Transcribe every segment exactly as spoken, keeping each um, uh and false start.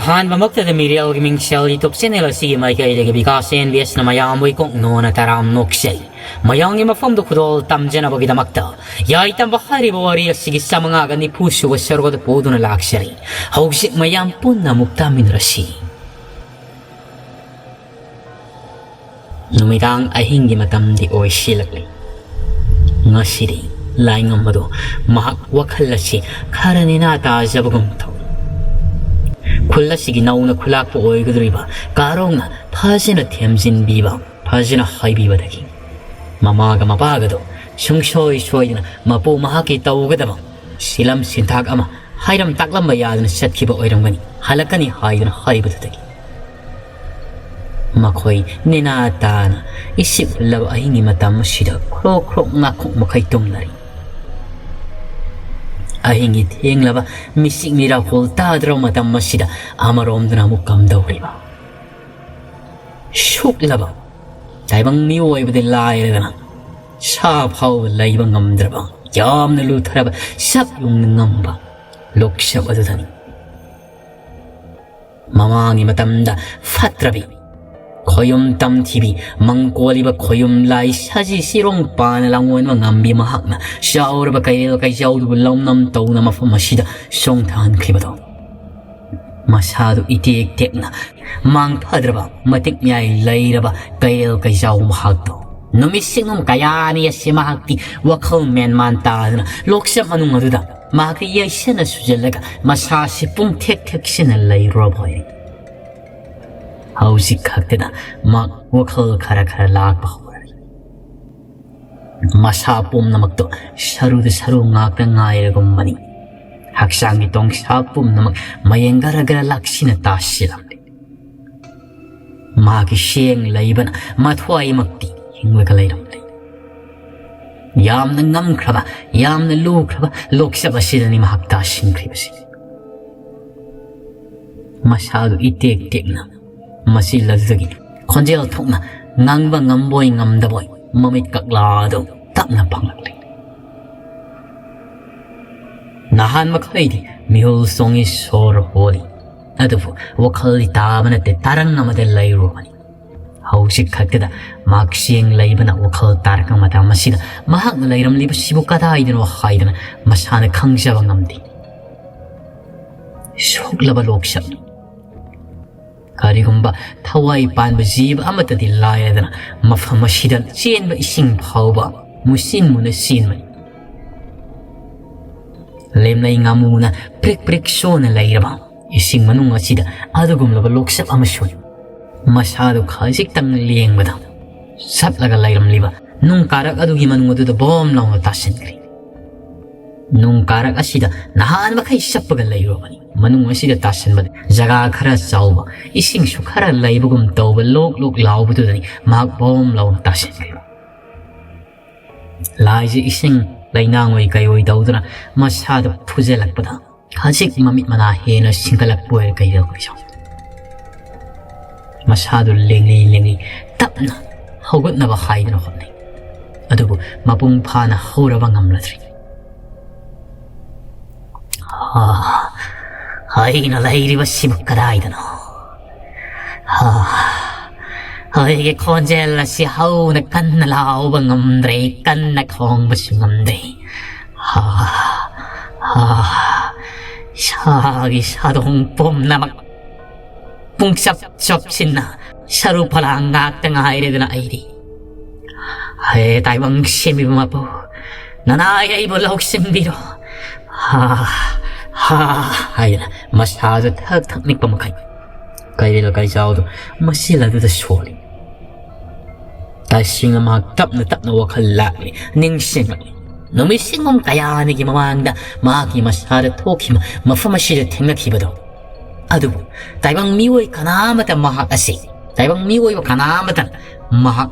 ꯑꯍꯥꯟꯕꯃꯛꯇꯗ ꯃꯤꯔꯦꯜꯒꯤ ꯃꯤꯡꯁꯦꯜ YouTube channel ꯑꯁꯤꯒꯤ ꯃꯥꯏꯀꯩꯗꯒꯤ Vikas and B ꯑꯦꯁꯅ ꯃꯌꯥꯝꯕꯨ ꯏꯀꯣꯛ ꯅꯣꯟꯅ ꯇꯔꯥꯝ ꯅꯣꯛꯆꯩ꯫ ꯃꯌꯥꯝꯒꯤ ꯃꯐꯝꯗ ꯈꯨꯗꯣꯜ ꯇꯝꯖꯅꯕꯒꯤꯗꯃꯛꯇ ꯌꯥꯏꯇꯝꯕ ꯍꯥꯏꯔꯤꯕ ꯋꯥꯔꯤ ꯑꯁꯤꯒꯤ ꯆꯥꯃꯉꯥꯒ ꯅꯤꯐꯨ ꯁꯨꯕ ꯁꯔꯨꯛ ꯑꯗꯨ ꯄꯨꯗꯨꯅ ꯂꯥꯛꯆꯔꯤ꯫ ꯍꯧꯖꯤꯛ ꯃꯌꯥꯝ ꯄꯨꯟꯅ ꯑꯃꯨꯛ ꯇꯥꯃꯤꯟꯅꯔꯁꯤ꯫ ꯅꯨꯃꯤꯗꯥꯡ ꯑꯍꯤꯡꯒꯤ ꯃꯇꯝꯗꯤ ꯑꯣꯏꯁꯤꯜꯂꯛꯂꯤ꯫ ꯉꯁꯤꯗꯤ ꯂꯥꯏꯉꯝꯕꯗꯣ ꯃꯍꯥꯛ ꯋꯥꯈꯜ ꯑꯁꯤ ꯈꯔ ꯅꯦꯅꯥ ꯇꯥꯖꯕꯒꯨꯝ ꯇꯧꯏ꯫ ꯈꯨꯜ ꯑꯁꯤꯒꯤ ꯅꯧꯅ ꯈꯨꯂꯥꯛꯄ ꯑꯣꯏꯒꯗꯧꯔꯤꯕ ꯀꯥꯔꯣꯡꯅ ꯐꯖꯅ ꯊꯦꯝꯖꯤꯟꯕꯤꯕ, ꯐꯖꯅ ꯍꯥꯏꯕꯤꯕꯗꯒꯤ ꯃꯃꯥꯒ ꯃꯄꯥꯒꯗꯣ ꯁꯨꯡꯁꯣꯏ ꯁꯣꯏꯗꯅ ꯃꯄꯨ ꯃꯍꯥꯛꯀꯤ ꯇꯧꯒꯗꯕ ꯁꯤꯂꯝ ꯁꯤꯟꯊꯥꯛ ꯑꯃ ꯍꯥꯏꯔꯝ ꯇꯥꯛꯂꯝꯕ ꯌꯥꯗꯅ ꯆꯠꯈꯤꯕ ꯑꯣꯏꯔꯝꯒꯅꯤ, ꯍꯜꯂꯛꯀꯅꯤ ꯍꯥꯏꯗꯨꯅ ꯍꯥꯏꯕꯗꯨꯗꯒꯤ꯫ ꯃꯈꯣꯏ ꯅꯦꯅꯥ ꯇꯥꯅ ꯏꯁꯤꯛ ꯍꯨꯜꯂꯕ ꯑꯍꯤꯡꯒꯤ ꯃꯇꯝ ꯑꯁꯤꯗ ꯈ꯭ꯔꯣꯛ ꯈ꯭ꯔꯣꯛ ꯉꯥꯈꯣꯡ ꯃꯈꯩ ꯇꯨꯝꯅꯔꯤ꯫ ꯑꯍꯤꯡꯒꯤ ꯊꯦꯡꯂꯕ ꯃꯤꯆꯤꯛ ꯃꯤꯔꯥꯈꯣꯜ ꯇꯥꯗ꯭ꯔꯕ ꯃꯇꯝ ꯑꯁꯤꯗ ꯑꯃꯔꯣꯝꯗꯅ ꯑꯃꯨꯛ ꯀꯝꯗꯧꯔꯤꯕ? ꯁꯨꯛꯂꯕ ꯇꯥꯏꯕꯪ ꯃꯤꯑꯣꯏꯕꯗꯤ ꯂꯥꯏꯔꯗꯅ ꯁꯥ ꯐꯥꯎꯕ ꯂꯩꯕ ꯉꯝꯗ꯭ꯔꯕ ꯌꯥꯝꯅ ꯂꯨꯊꯔꯕ ꯁꯛ ꯌꯨꯡꯅ ꯉꯝꯕ ꯂꯣꯛꯆꯕ ꯑꯗꯨꯗꯅꯤ꯫ ꯃꯃꯥꯡꯒꯤ ꯃꯇꯝꯗ ꯐꯠꯇ꯭ꯔꯕꯤ, ꯈꯣꯌꯨꯝ ꯇꯝꯊꯤꯕꯤ, ꯃꯪꯀꯣꯜꯂꯤꯕ ꯈꯣꯌꯨꯝ ꯂꯥꯏ ꯁꯖꯤ ꯁꯤꯔꯣꯡ ꯄꯥꯅ ꯂꯥꯡꯑꯣꯟꯕ ꯉꯝꯕꯤ ꯃꯍꯥꯛꯅ ꯆꯥꯎꯔꯕ ꯀꯩꯔꯦꯜ ꯀꯩꯖꯥꯎꯗꯨꯕꯨ ꯂꯧꯅꯝ ꯇꯧꯅ ꯃꯐꯝ ꯑꯁꯤꯗ ꯁꯣꯡꯊꯍꯟꯈꯤꯕꯗꯣ꯫ ꯃꯁꯥꯗꯨ ꯏꯇꯦꯛ ꯇꯦꯛꯅ ꯃꯥꯡ ꯐꯗ꯭ꯔꯕ ꯃꯇꯤꯛ ꯃꯌꯥꯏ ꯂꯩꯔꯕ ꯀꯩꯔꯦꯜ ꯀꯩꯖꯥꯎ ꯃꯍꯥꯛꯇꯣ ꯅꯨꯃꯤꯠ ꯁꯤꯡꯅꯨꯡ ꯀꯌꯥꯅꯤ ꯑꯁꯤ ꯃꯍꯥꯛꯇꯤ ꯋꯥꯈꯜ ꯃꯦꯟ ꯃꯥꯟ ꯇꯥꯗꯅ ꯂꯣꯛꯆꯝ ꯃꯅꯨꯡ ꯑꯗꯨꯗ ꯃꯍꯥꯛꯀꯤ ꯌꯩꯁꯟꯅ ꯁꯨꯖꯜꯂꯒ ꯃꯁꯥꯁꯤ ꯄꯨꯡ ꯊꯦꯛ ꯊꯦꯛꯁꯤꯟꯅ ꯂꯩꯔꯨꯔꯕ ꯑꯣꯏꯔꯦ꯫ ꯍꯧꯖꯤꯛ ꯈꯛꯇꯗ ꯃꯍꯥꯛ ꯋꯥꯈꯜ ꯈꯔ ꯈꯔ ꯂꯥꯛꯄ ꯍꯧꯔꯦ꯫ ꯃꯁꯥ ꯄꯨꯝꯅꯃꯛꯇꯣ ꯁꯔꯨꯗ ꯁꯔꯨ ꯉꯥꯛꯇ ꯉꯥꯏꯔꯒꯨꯝꯕꯅꯤ꯫ ꯍꯛꯆꯥꯡꯒꯤ ꯇꯣꯡꯁꯥ ꯄꯨꯝꯅꯃꯛ ꯃꯌꯦꯡ ꯒꯔ ꯒꯔ ꯂꯥꯛꯁꯤꯟꯅ ꯇꯥꯁꯤꯜꯂꯝꯂꯦ꯫ ꯃꯥꯒꯤ ꯁꯦꯡ ꯂꯩꯕꯅ ꯃꯊ꯭ꯋꯥꯏꯃꯛꯇꯤ ꯍꯤꯡꯂꯒ ꯂꯩꯔꯝꯂꯦ꯫ ꯌꯥꯝꯅ ꯉꯝꯈ꯭ꯔꯕ, ꯌꯥꯝꯅ ꯂꯨꯈ꯭ꯔꯕ ꯂꯣꯛꯆꯞ ꯑꯁꯤꯗꯅꯤ ꯃꯍꯥꯛ ꯇꯥꯁꯤꯟꯈ꯭ꯔꯤꯕꯁꯤ꯫ ꯃꯁꯥꯗꯨ ꯏꯇꯦꯛ ꯇꯦꯛꯅ ꯃꯆꯤꯜ ꯑꯗꯨꯗꯒꯤ ꯈꯣꯟꯖꯦꯜ ꯊꯣꯛꯅ ꯉꯥꯡꯕ ꯉꯝꯕꯣꯏ ꯉꯝꯗꯕꯣꯏ ꯃꯃꯤꯠ ꯀꯛꯂꯥ ꯑꯗꯨ ꯇꯞꯅ ꯐꯪꯂꯛꯂꯤ꯫ ꯅꯍꯥꯟ ꯃꯈꯩꯗꯤ ꯃꯤꯍꯨꯜ ꯆꯣꯡꯉꯤ, ꯁꯣꯔ ꯍꯣꯜꯂꯤ꯫ ꯑꯗꯨꯕꯨ ꯋꯥꯈꯜꯗꯤ ꯇꯥꯕ ꯅꯠꯇꯦ, ꯇꯥꯔꯪ ꯑꯃꯗ ꯂꯩꯔꯨꯕꯅꯤ꯫ ꯍꯧꯖꯤꯛ ꯈꯛꯇꯗ ꯃꯍꯥꯛ ꯆꯦꯡ ꯂꯩꯕꯅ ꯋꯥꯈꯜ ꯇꯥꯔꯛꯄ ꯃꯇꯝ ꯑꯁꯤꯗ ꯃꯍꯥꯛꯅ ꯂꯩꯔꯝꯂꯤꯕꯁꯤꯕꯨ ꯀꯗꯥꯏꯗꯅꯣ ꯍꯥꯏꯗꯅ ꯃꯁꯥꯅ ꯈꯪꯖꯕ ꯉꯝꯗꯦ꯫ ꯁꯣꯛꯂꯕ ꯂꯣꯛꯁꯛ꯫ ꯀꯔꯤꯒꯨꯝꯕ ꯊꯋꯥꯏ ꯄꯥꯟꯕ ꯖꯤꯕ ꯑꯃꯠꯇꯗꯤ ꯂꯥꯏꯔꯗꯅ ꯃꯐꯝ ꯑꯁꯤꯗ ꯆꯦꯟꯕ ꯏꯁꯤꯡ ꯐꯥꯎꯕ ꯃꯨꯁꯤꯟ ꯃꯨꯅ ꯆꯦꯟꯕꯅꯤ꯫ ꯂꯦꯝꯂꯩ ꯉꯥꯃꯨꯅ ꯄ꯭ꯔꯤꯛ ꯄ꯭ꯔꯤꯛ ꯁꯣꯟꯅ ꯂꯩꯔꯕ ꯏꯁꯤꯡ ꯃꯅꯨꯡ ꯑꯁꯤꯗ ꯑꯗꯨꯒꯨꯝꯂꯕ ꯂꯣꯛꯆꯞ ꯑꯃꯁꯨ ꯃꯁꯥꯗꯨ ꯈꯖꯤꯛꯇꯪ ꯂꯦꯡꯕꯗ ꯆꯠꯂꯒ ꯂꯩꯔꯝꯂꯤꯕ ꯅꯨꯡ ꯀꯥꯔꯛ ꯑꯗꯨꯒꯤ ꯃꯅꯨꯡ ꯑꯗꯨꯗ ꯕꯣꯝ ꯂꯥꯎꯅ ꯇꯥꯁꯤꯟꯈ꯭ꯔꯦ꯫ ꯅꯨꯡ ꯀꯥꯔꯛ ꯑꯁꯤꯗ ꯅꯍꯥꯟ ꯃꯈꯩ ꯆꯞꯄꯒ ꯂꯩꯔꯨꯕꯅꯤ꯫ ꯃꯅꯨꯡ ꯑꯁꯤꯗ ꯇꯥꯁꯤꯟꯕꯗ ꯖꯒꯥ ꯈꯔ ꯆꯥꯎꯕ, ꯏꯁꯤꯡꯁꯨ ꯈꯔ ꯂꯩꯕꯒꯨꯝ ꯇꯧꯕ ꯂꯣꯛ ꯂꯣꯛ ꯂꯥꯎꯕꯗꯨꯗꯅꯤ ꯃꯍꯥꯛ ꯕꯣꯝ ꯂꯥꯎꯅ ꯇꯥꯁꯤꯟꯈ꯭ꯔꯤꯕ꯫ ꯂꯥꯏꯁꯦ ꯏꯁꯤꯡ ꯂꯩꯅꯥꯡ ꯑꯣꯏ ꯀꯩ ꯑꯣꯏ ꯇꯧꯗꯨꯅ ꯃꯁꯥꯗ ꯐꯨꯖꯜꯂꯛꯄꯗ ꯈꯖꯤꯛ ꯃꯃꯤꯠ ꯃꯅꯥ ꯍꯦꯟꯅ ꯁꯤꯡꯒꯠꯂꯛꯄ ꯑꯣꯏꯔꯦ ꯀꯩꯗꯧꯕꯩꯁꯨ꯫ ꯃꯁꯥꯗꯨ ꯂꯦꯡꯂꯤ ꯂꯦꯡꯂꯤ ꯇꯞꯅ ꯍꯧꯒꯠꯅꯕ ꯍꯥꯏꯗꯨꯅ ꯍꯣꯠꯅꯩ꯫ ꯑꯗꯨꯕꯨ ꯃꯄꯨꯡ ꯐꯥꯅ ꯍꯧꯔꯕ ꯉꯝꯂꯗ꯭ꯔꯤ꯫ "ꯑꯥ, ꯑꯩꯅ ꯂꯩꯔꯤꯕꯁꯤꯕꯨ ꯀꯗꯥꯏꯗꯅꯣ? ꯑꯥ, ꯑꯩꯒꯤ ꯈꯣꯟꯖꯦꯜ ꯑꯁꯤ ꯍꯧꯅ ꯀꯟꯅ ꯂꯥꯎꯕ ꯉꯝꯗ꯭ꯔꯦ, ꯀꯟꯅ ꯈꯣꯡꯕꯁꯨ ꯉꯝꯗ꯭ꯔꯦ꯫ ꯑꯥ, ꯑꯥ, ꯏꯁꯥꯒꯤ ꯁꯥꯗꯣꯡ ꯄꯨꯝꯅꯃꯛ ꯄꯨꯡꯆꯞ ꯆꯞꯁꯤꯟꯅ ꯁꯔꯨ ꯐꯂꯥꯡ ꯉꯥꯛꯇ ꯉꯥꯏꯔꯦꯗꯅ ꯑꯩꯗꯤ꯫ ꯍꯦ ꯇꯥꯏꯕꯪ ꯁꯦꯝꯕꯤꯕ ꯃꯄꯨ, ꯅꯅꯥꯏ ꯑꯩꯕꯨ ꯂꯧꯁꯤꯟꯕꯤꯔꯣ꯫ ꯍꯥ, ꯍꯥ," ꯍꯥꯏꯗꯅ ꯃꯁꯥꯗꯨ ꯊꯛ ꯊꯛ ꯅꯤꯛꯄ ꯃꯈꯩ ꯀꯩꯔꯦꯜ ꯀꯩꯆꯥꯎꯗꯨ ꯃꯆꯤꯜ ꯑꯗꯨꯗ ꯁꯣꯜꯂꯤ꯫ ꯇꯁꯦꯡꯅ ꯃꯍꯥꯛ ꯇꯞꯅ ꯇꯞꯅ ꯋꯥꯈꯜ ꯂꯥꯛꯂꯤ, ꯅꯤꯡꯁꯤꯡꯂꯛꯂꯤ꯫ ꯅꯨꯃꯤꯠ ꯁꯤꯡꯒꯨꯝ ꯀꯌꯥꯅꯤꯒꯤ ꯃꯃꯥꯡꯗ ꯃꯍꯥꯛꯀꯤ ꯃꯁꯥꯗ ꯊꯣꯛꯈꯤꯕ ꯃꯐꯝ ꯑꯁꯤꯗ ꯊꯦꯡꯅꯈꯤꯕꯗꯣ꯫ ꯑꯗꯨꯕꯨ ꯇꯥꯏꯕꯪ ꯃꯤꯑꯣꯏ ꯀꯅꯥ ꯑꯃꯇ ꯃꯍꯥꯛ ꯑꯁꯤ, ꯇꯥꯏꯕꯪ ꯃꯤꯑꯣꯏꯕ ꯀꯅꯥ ꯑꯃꯇꯅ ꯃꯍꯥꯛ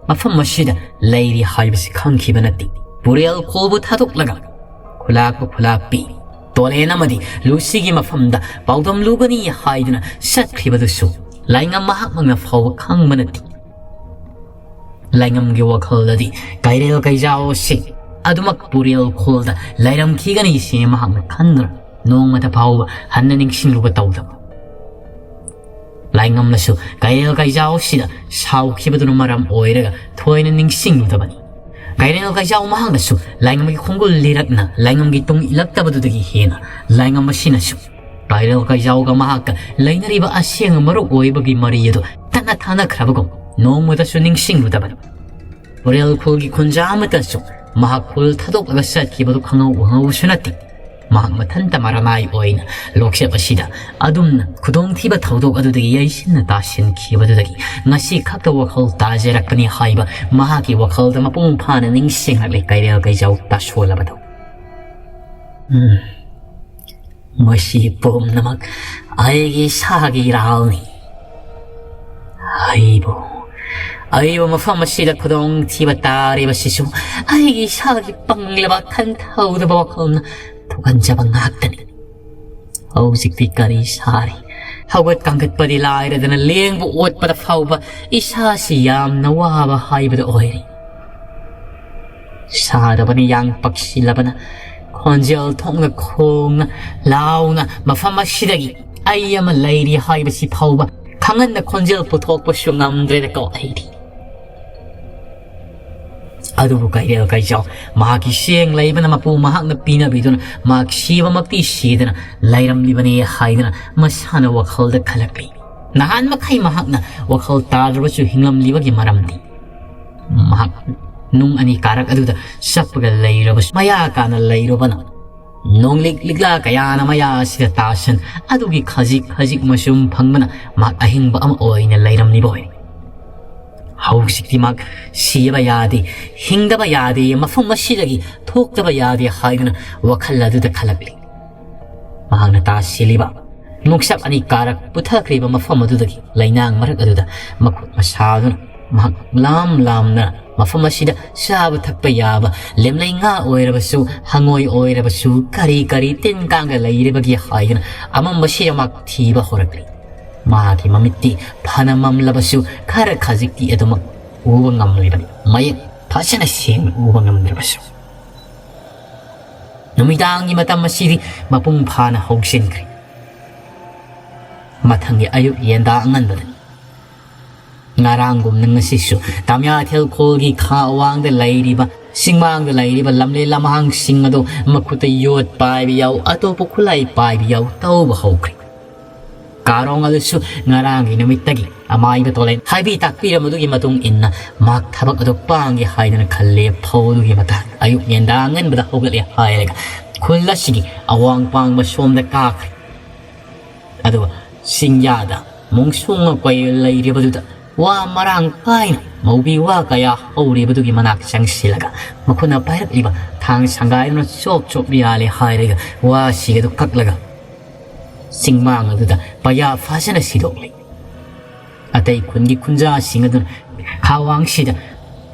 ꯃꯐꯝ ꯑꯁꯤꯗ ꯂꯩꯔꯤ ꯍꯥꯏꯕꯁꯤ ꯈꯪꯈꯤꯕ ꯅꯠꯇꯦ꯫ ꯄꯨꯔꯦꯜ ꯈꯣꯜꯕꯨ ꯊꯥꯗꯣꯛꯂꯒ ꯈꯨꯂꯥꯛꯄ ꯈꯨꯂꯥꯛꯄꯤ ꯇꯣꯔꯦꯟ ꯑꯃꯗꯤ ꯂꯨꯁꯤꯒꯤ ꯃꯐꯝꯗ ꯄꯥꯎꯗꯝꯂꯨꯒꯅꯤ ꯍꯥꯏꯗꯨꯅ ꯆꯠꯈ꯭ꯔꯤꯕꯗꯨꯁꯨ ꯂꯥꯏꯉꯝ ꯃꯍꯥꯛꯃꯛꯅ ꯐꯥꯎꯕ ꯈꯪꯕ ꯅꯠꯇꯦ꯫ ꯂꯥꯏꯉꯝꯒꯤ ꯋꯥꯈꯜꯗꯗꯤ ꯀꯩꯔꯦꯜ ꯀꯩꯖꯥꯎ ꯑꯁꯤ ꯑꯗꯨꯃꯛ ꯄꯨꯔꯦꯜ ꯈꯣꯜꯗ ꯂꯩꯔꯝꯈꯤꯒꯅꯤ ꯁꯤ ꯃꯍꯥꯛꯅ ꯈꯟꯗꯨꯅ ꯅꯣꯡꯃꯇ ꯐꯥꯎꯕ ꯍꯟꯅ ꯅꯤꯡꯁꯤꯡꯂꯨꯕ ꯇꯧꯗꯕ꯫ ꯂꯥꯏꯉꯝꯅꯁꯨ ꯀꯩꯔꯦꯜ ꯀꯩꯖꯥꯎꯁꯤꯗ ꯁꯥꯎꯈꯤꯕꯗꯨꯅ ꯃꯔꯝ ꯑꯣꯏꯔꯒ ꯊꯣꯏꯅ ꯅꯤꯡꯁꯤꯡꯂꯨꯗꯕꯅꯤ꯫ ꯀꯩꯔꯦꯜ ꯀꯩꯖꯥꯎ ꯃꯍꯥꯛꯅꯁꯨ ꯂꯥꯏꯉꯝꯒꯤ ꯈꯣꯡꯒꯨꯜ ꯂꯤꯔꯛꯅ ꯂꯥꯏꯉꯝꯒꯤ ꯇꯨꯡ ꯏꯜꯂꯛꯇꯕꯗꯨꯗꯒꯤ ꯍꯦꯟꯅ ꯂꯥꯏꯉꯝ ꯑꯁꯤꯅꯁꯨ ꯀꯩꯔꯦꯜ ꯀꯩꯖꯥꯎꯒ ꯃꯍꯥꯛꯀ ꯂꯩꯅꯔꯤꯕ ꯑꯁꯦꯡꯕ ꯃꯔꯨꯞ ꯑꯣꯏꯕꯒꯤ ꯃꯔꯤ ꯑꯗꯨ ꯇꯠꯅ ꯊꯥꯅꯈ꯭ꯔꯕꯒꯨꯝ ꯅꯣꯡꯃꯇꯁꯨ ꯅꯤꯡꯁꯤꯡꯂꯨꯗꯕꯅꯤ꯫ ꯎꯔꯦꯜ ꯈꯨꯜꯒꯤ ꯈꯨꯟꯖꯥ ꯑꯃꯠꯇꯁꯨ ꯃꯍꯥꯛ ꯈꯨꯜ ꯊꯥꯗꯣꯛꯂꯒ ꯆꯠꯈꯤꯕꯗꯨ ꯈꯪꯍꯧ ꯎꯍꯧꯕꯁꯨ ꯅꯠꯇꯦ꯫ ꯃꯍꯥꯛ ꯃꯊꯟꯇ ꯃꯔꯅꯥꯏ ꯑꯣꯏꯅ ꯂꯣꯛꯆꯦꯞ ꯑꯁꯤꯗ ꯑꯗꯨꯝꯅ ꯈꯨꯗꯣꯡꯊꯤꯕ ꯊꯧꯗꯣꯛ ꯑꯗꯨꯗꯒꯤ ꯌꯩꯁꯤꯟꯅ ꯇꯥꯁꯤꯟꯈꯤꯕꯗꯨꯗꯒꯤ ꯉꯁꯤ ꯈꯛꯇ ꯋꯥꯈꯜ ꯇꯥꯖꯔꯛꯄꯅꯤ ꯍꯥꯏꯕ ꯃꯍꯥꯛꯀꯤ ꯋꯥꯈꯜꯗ ꯃꯄꯨꯡ ꯐꯥꯅ ꯅꯤꯡꯁꯤꯡꯂꯛꯂꯤ ꯀꯩꯔꯦꯜ ꯀꯩꯖꯥꯎ ꯇꯥꯁꯣꯜꯂꯕꯗꯨ꯫ ꯎꯝ, ꯃꯁꯤ ꯄꯨꯝꯅꯃꯛ ꯑꯩꯒꯤ ꯏꯁꯥꯒꯤ ꯏꯔꯥꯜꯅꯤ꯫ ꯑꯩꯕꯨ, ꯑꯩꯕꯨ ꯃꯐꯝ ꯑꯁꯤꯗ ꯈꯨꯗꯣꯡꯊꯤꯕ ꯇꯥꯔꯤꯕꯁꯤꯁꯨ ꯑꯩꯒꯤ ꯏꯁꯥꯒꯤ ꯄꯪꯂꯕ ꯈꯟꯊꯍꯧꯗꯕ ꯋꯥꯈꯜꯅ ꯊꯣꯛꯍꯟꯖꯕ ꯉꯥꯛꯇꯅꯤ꯫ ꯍꯧꯖꯤꯛꯇꯤ ꯀꯔꯤ ꯁꯥꯔꯤ? ꯍꯧꯒꯠ ꯀꯥꯡꯈꯠꯄꯗꯤ ꯂꯥꯏꯔꯗꯅ ꯂꯦꯡꯕ ꯑꯣꯠꯄꯗ ꯐꯥꯎꯕ ꯏꯁꯥꯁꯤ ꯌꯥꯝꯅ ꯋꯥꯕ ꯍꯥꯏꯕꯗꯨ ꯑꯣꯏꯔꯦ꯫ ꯁꯥꯗꯕꯅ ꯌꯥꯡ ꯄꯛꯁꯤꯜꯂꯕꯅ ꯈꯣꯟꯖꯦꯜ ꯊꯣꯛꯅ ꯈꯣꯡꯅ ꯂꯥꯎꯅ ꯃꯐꯝ ꯑꯁꯤꯗꯒꯤ ꯑꯩ ꯑꯃ ꯂꯩꯔꯤ ꯍꯥꯏꯕꯁꯤ ꯐꯥꯎꯕ ꯈꯪꯍꯟꯅ ꯈꯣꯟꯖꯦꯜ ꯄꯨꯊꯣꯛꯄꯁꯨ ꯉꯝꯗ꯭ꯔꯦꯗꯀꯣ ꯑꯩꯗꯤ꯫ ꯑꯗꯨꯕꯨ ꯀꯩꯔꯦꯜ ꯀꯩꯖꯥꯎ ꯃꯍꯥꯛꯀꯤ ꯆꯦꯡ ꯂꯩꯕꯅ ꯃꯄꯨ ꯃꯍꯥꯛꯅ ꯄꯤꯅꯕꯤꯗꯨꯅ ꯃꯍꯥꯛ ꯁꯤꯕꯃꯛꯇꯤ ꯁꯤꯗꯅ ꯂꯩꯔꯝꯂꯤꯕꯅꯤ ꯍꯥꯏꯗꯅ ꯃꯁꯥꯅ ꯋꯥꯈꯜꯗ ꯈꯜꯂꯛꯂꯤ꯫ ꯅꯍꯥꯟ ꯃꯈꯩ ꯃꯍꯥꯛꯅ ꯋꯥꯈꯜ ꯇꯥꯗ꯭ꯔꯕꯁꯨ ꯍꯤꯡꯂꯝꯂꯤꯕꯒꯤ ꯃꯔꯝꯗꯤ ꯃꯍꯥꯛ ꯅꯨꯡ ꯑꯅꯤ ꯀꯥꯔꯛ ꯑꯗꯨꯗ ꯆꯞꯄꯒ ꯂꯩꯔꯕꯁꯨ ꯃꯌꯥ ꯀꯥꯅ ꯂꯩꯔꯨꯕꯅ ꯅꯣꯡꯂꯤꯛ ꯂꯤꯛꯂꯥ ꯀꯌꯥꯅ ꯃꯌꯥ ꯑꯁꯤꯗ ꯇꯥꯁꯟ ꯑꯗꯨꯒꯤ ꯈꯖꯤꯛ ꯈꯖꯤꯛ ꯃꯁꯨꯝ ꯐꯪꯕꯅ ꯃꯍꯥꯛ ꯑꯍꯤꯡꯕ ꯑꯃ ꯑꯣꯏꯅ ꯂꯩꯔꯝꯂꯤꯕ ꯑꯣꯏ꯫ ꯍꯧꯖꯤꯛꯇꯤ ꯃꯍꯥꯛ ꯁꯤꯕ ꯌꯥꯗꯦ, ꯍꯤꯡꯗꯕ ꯌꯥꯗꯦ, ꯃꯐꯝ ꯑꯁꯤꯗꯒꯤ ꯊꯣꯛꯇꯕ ꯌꯥꯗꯦ ꯍꯥꯏꯗꯨꯅ ꯋꯥꯈꯜ ꯑꯗꯨꯗ ꯈꯜꯂꯛꯂꯤ꯫ ꯃꯍꯥꯛꯅ ꯇꯥꯁꯤꯜꯂꯤꯕ ꯅꯨꯡꯁꯞ ꯑꯅꯤ ꯀꯥꯔꯛ ꯄꯨꯊꯈ꯭ꯔꯤꯕ ꯃꯐꯝ ꯑꯗꯨꯗꯒꯤ ꯂꯩꯅꯥꯡ ꯃꯔꯛ ꯑꯗꯨꯗ ꯃꯈꯨꯠ ꯃꯁꯥꯗꯨꯅ ꯃꯍꯥꯛ ꯂꯥꯝ ꯂꯥꯝꯅ ꯃꯐꯝ ꯑꯁꯤꯗ ꯆꯥꯕ ꯊꯛꯄ ꯌꯥꯕ ꯂꯦꯝꯂꯩ ꯉꯥ ꯑꯣꯏꯔꯕꯁꯨ, ꯍꯪꯉꯣꯏ ꯑꯣꯏꯔꯕꯁꯨ, ꯀꯔꯤ ꯀꯔꯤ ꯇꯤꯟ ꯀꯥꯡꯒ ꯂꯩꯔꯤꯕꯒꯦ ꯍꯥꯏꯗꯨꯅ ꯑꯃꯝꯕꯁꯤꯗ ꯃꯍꯥꯛ ꯊꯤꯕ ꯍꯧꯔꯛꯂꯤ꯫ ꯃꯍꯥꯛꯀꯤ ꯃꯃꯤꯠꯇꯤ ꯐꯅ ꯃꯝꯂꯕꯁꯨ ꯈꯔ ꯈꯖꯤꯛꯇꯤ ꯑꯗꯨꯃꯛ ꯎꯕ ꯉꯝꯂꯤꯕꯅꯤ꯫ ꯃꯌꯦꯛ ꯐꯖꯅ ꯁꯦꯡꯅ ꯎꯕ ꯉꯝꯗ꯭ꯔꯕꯁꯨ꯫ ꯅꯨꯃꯤꯗꯥꯡꯒꯤ ꯃꯇꯝ ꯑꯁꯤꯗꯤ ꯃꯄꯨꯡ ꯐꯥꯅ ꯍꯧꯖꯤꯟꯈ꯭ꯔꯦ꯫ ꯃꯊꯪꯒꯤ ꯑꯌꯨꯛ ꯌꯦꯟꯗꯥ ꯑꯉꯟꯕꯗꯅꯤ꯫ ꯉꯔꯥꯡꯒꯨꯝꯅ ꯉꯁꯤꯁꯨ ꯇꯥꯃꯤꯌꯥꯊꯦꯜ ꯈꯣꯜꯒꯤ ꯈꯥ ꯑꯋꯥꯡꯗ ꯂꯩꯔꯤꯕ, ꯆꯤꯡꯃꯥꯡꯗ ꯂꯩꯔꯤꯕ ꯂꯝꯂꯦꯟ ꯂꯝꯍꯥꯡꯁꯤꯡ ꯑꯗꯨ ꯃꯈꯨꯠꯇ ꯌꯣꯠ ꯄꯥꯏꯕ ꯌꯥꯎ, ꯑꯇꯣꯞꯄ ꯈꯨꯠꯂꯥꯏ ꯄꯥꯏꯕ ꯌꯥꯎ ꯇꯧꯕ ꯍꯧꯈ꯭ꯔꯦ꯫ ꯀꯥꯔꯣꯡ ꯑꯗꯨꯁꯨ ꯉꯔꯥꯡꯒꯤ ꯅꯨꯃꯤꯠꯇꯒꯤ ꯑꯃꯥꯏꯕ ꯇꯣꯂꯦꯟ ꯍꯥꯏꯕꯤ ꯇꯥꯛꯄꯤꯔꯝꯕꯗꯨꯒꯤ ꯃꯇꯨꯡ ꯏꯟꯅ ꯃꯍꯥꯛ ꯊꯕꯛ ꯑꯗꯨ ꯄꯥꯡꯒꯦ ꯍꯥꯏꯗꯅ ꯈꯜꯂꯦ꯫ ꯐꯧ ꯑꯗꯨꯒꯤ ꯃꯇꯥꯡꯗ ꯑꯌꯨꯛ ꯉꯟꯇꯥ ꯑꯉꯟꯕꯗ ꯍꯧꯒꯠꯂꯦ ꯍꯥꯏꯔꯒ ꯈꯨꯜ ꯑꯁꯤꯒꯤ ꯑꯋꯥꯡ ꯄꯥꯡꯕ ꯁꯣꯝꯗ ꯀꯥꯈ꯭ꯔꯦ꯫ ꯑꯗꯨꯒ ꯆꯤꯡꯌꯥꯗ ꯃꯣꯡꯁꯣꯡ ꯑꯀꯣꯏ ꯂꯩꯔꯤꯕꯗꯨꯗ ꯋꯥ ꯃꯔꯥꯡ ꯀꯥꯏꯅ ꯃꯧꯕꯤ ꯋꯥ ꯀꯌꯥ ꯍꯧꯔꯤꯕꯗꯨꯒꯤ ꯃꯅꯥꯛ ꯆꯪꯁꯤꯜꯂꯒ ꯃꯈꯨꯠꯅ ꯄꯥꯏꯔꯛꯂꯤꯕ ꯊꯥꯡ ꯁꯪꯒꯥꯏꯗꯨꯅ ꯆꯣꯞ ꯆꯣꯞ ꯌꯥꯜꯂꯦ ꯍꯥꯏꯔꯒ ꯋꯥꯁꯤꯡ ꯑꯗꯨ ꯀꯛꯂꯒ ꯆꯤꯡꯃꯥꯡ ꯑꯗꯨꯗ ꯄꯌꯥ ꯐꯖꯅ ꯁꯤꯗꯣꯛꯂꯤ꯫ ꯑꯇꯩ ꯈꯨꯟꯒꯤ ꯈꯨꯟꯖꯥꯁꯤꯡ ꯑꯗꯨꯅ ꯈꯥꯋꯥꯡꯁꯤꯗ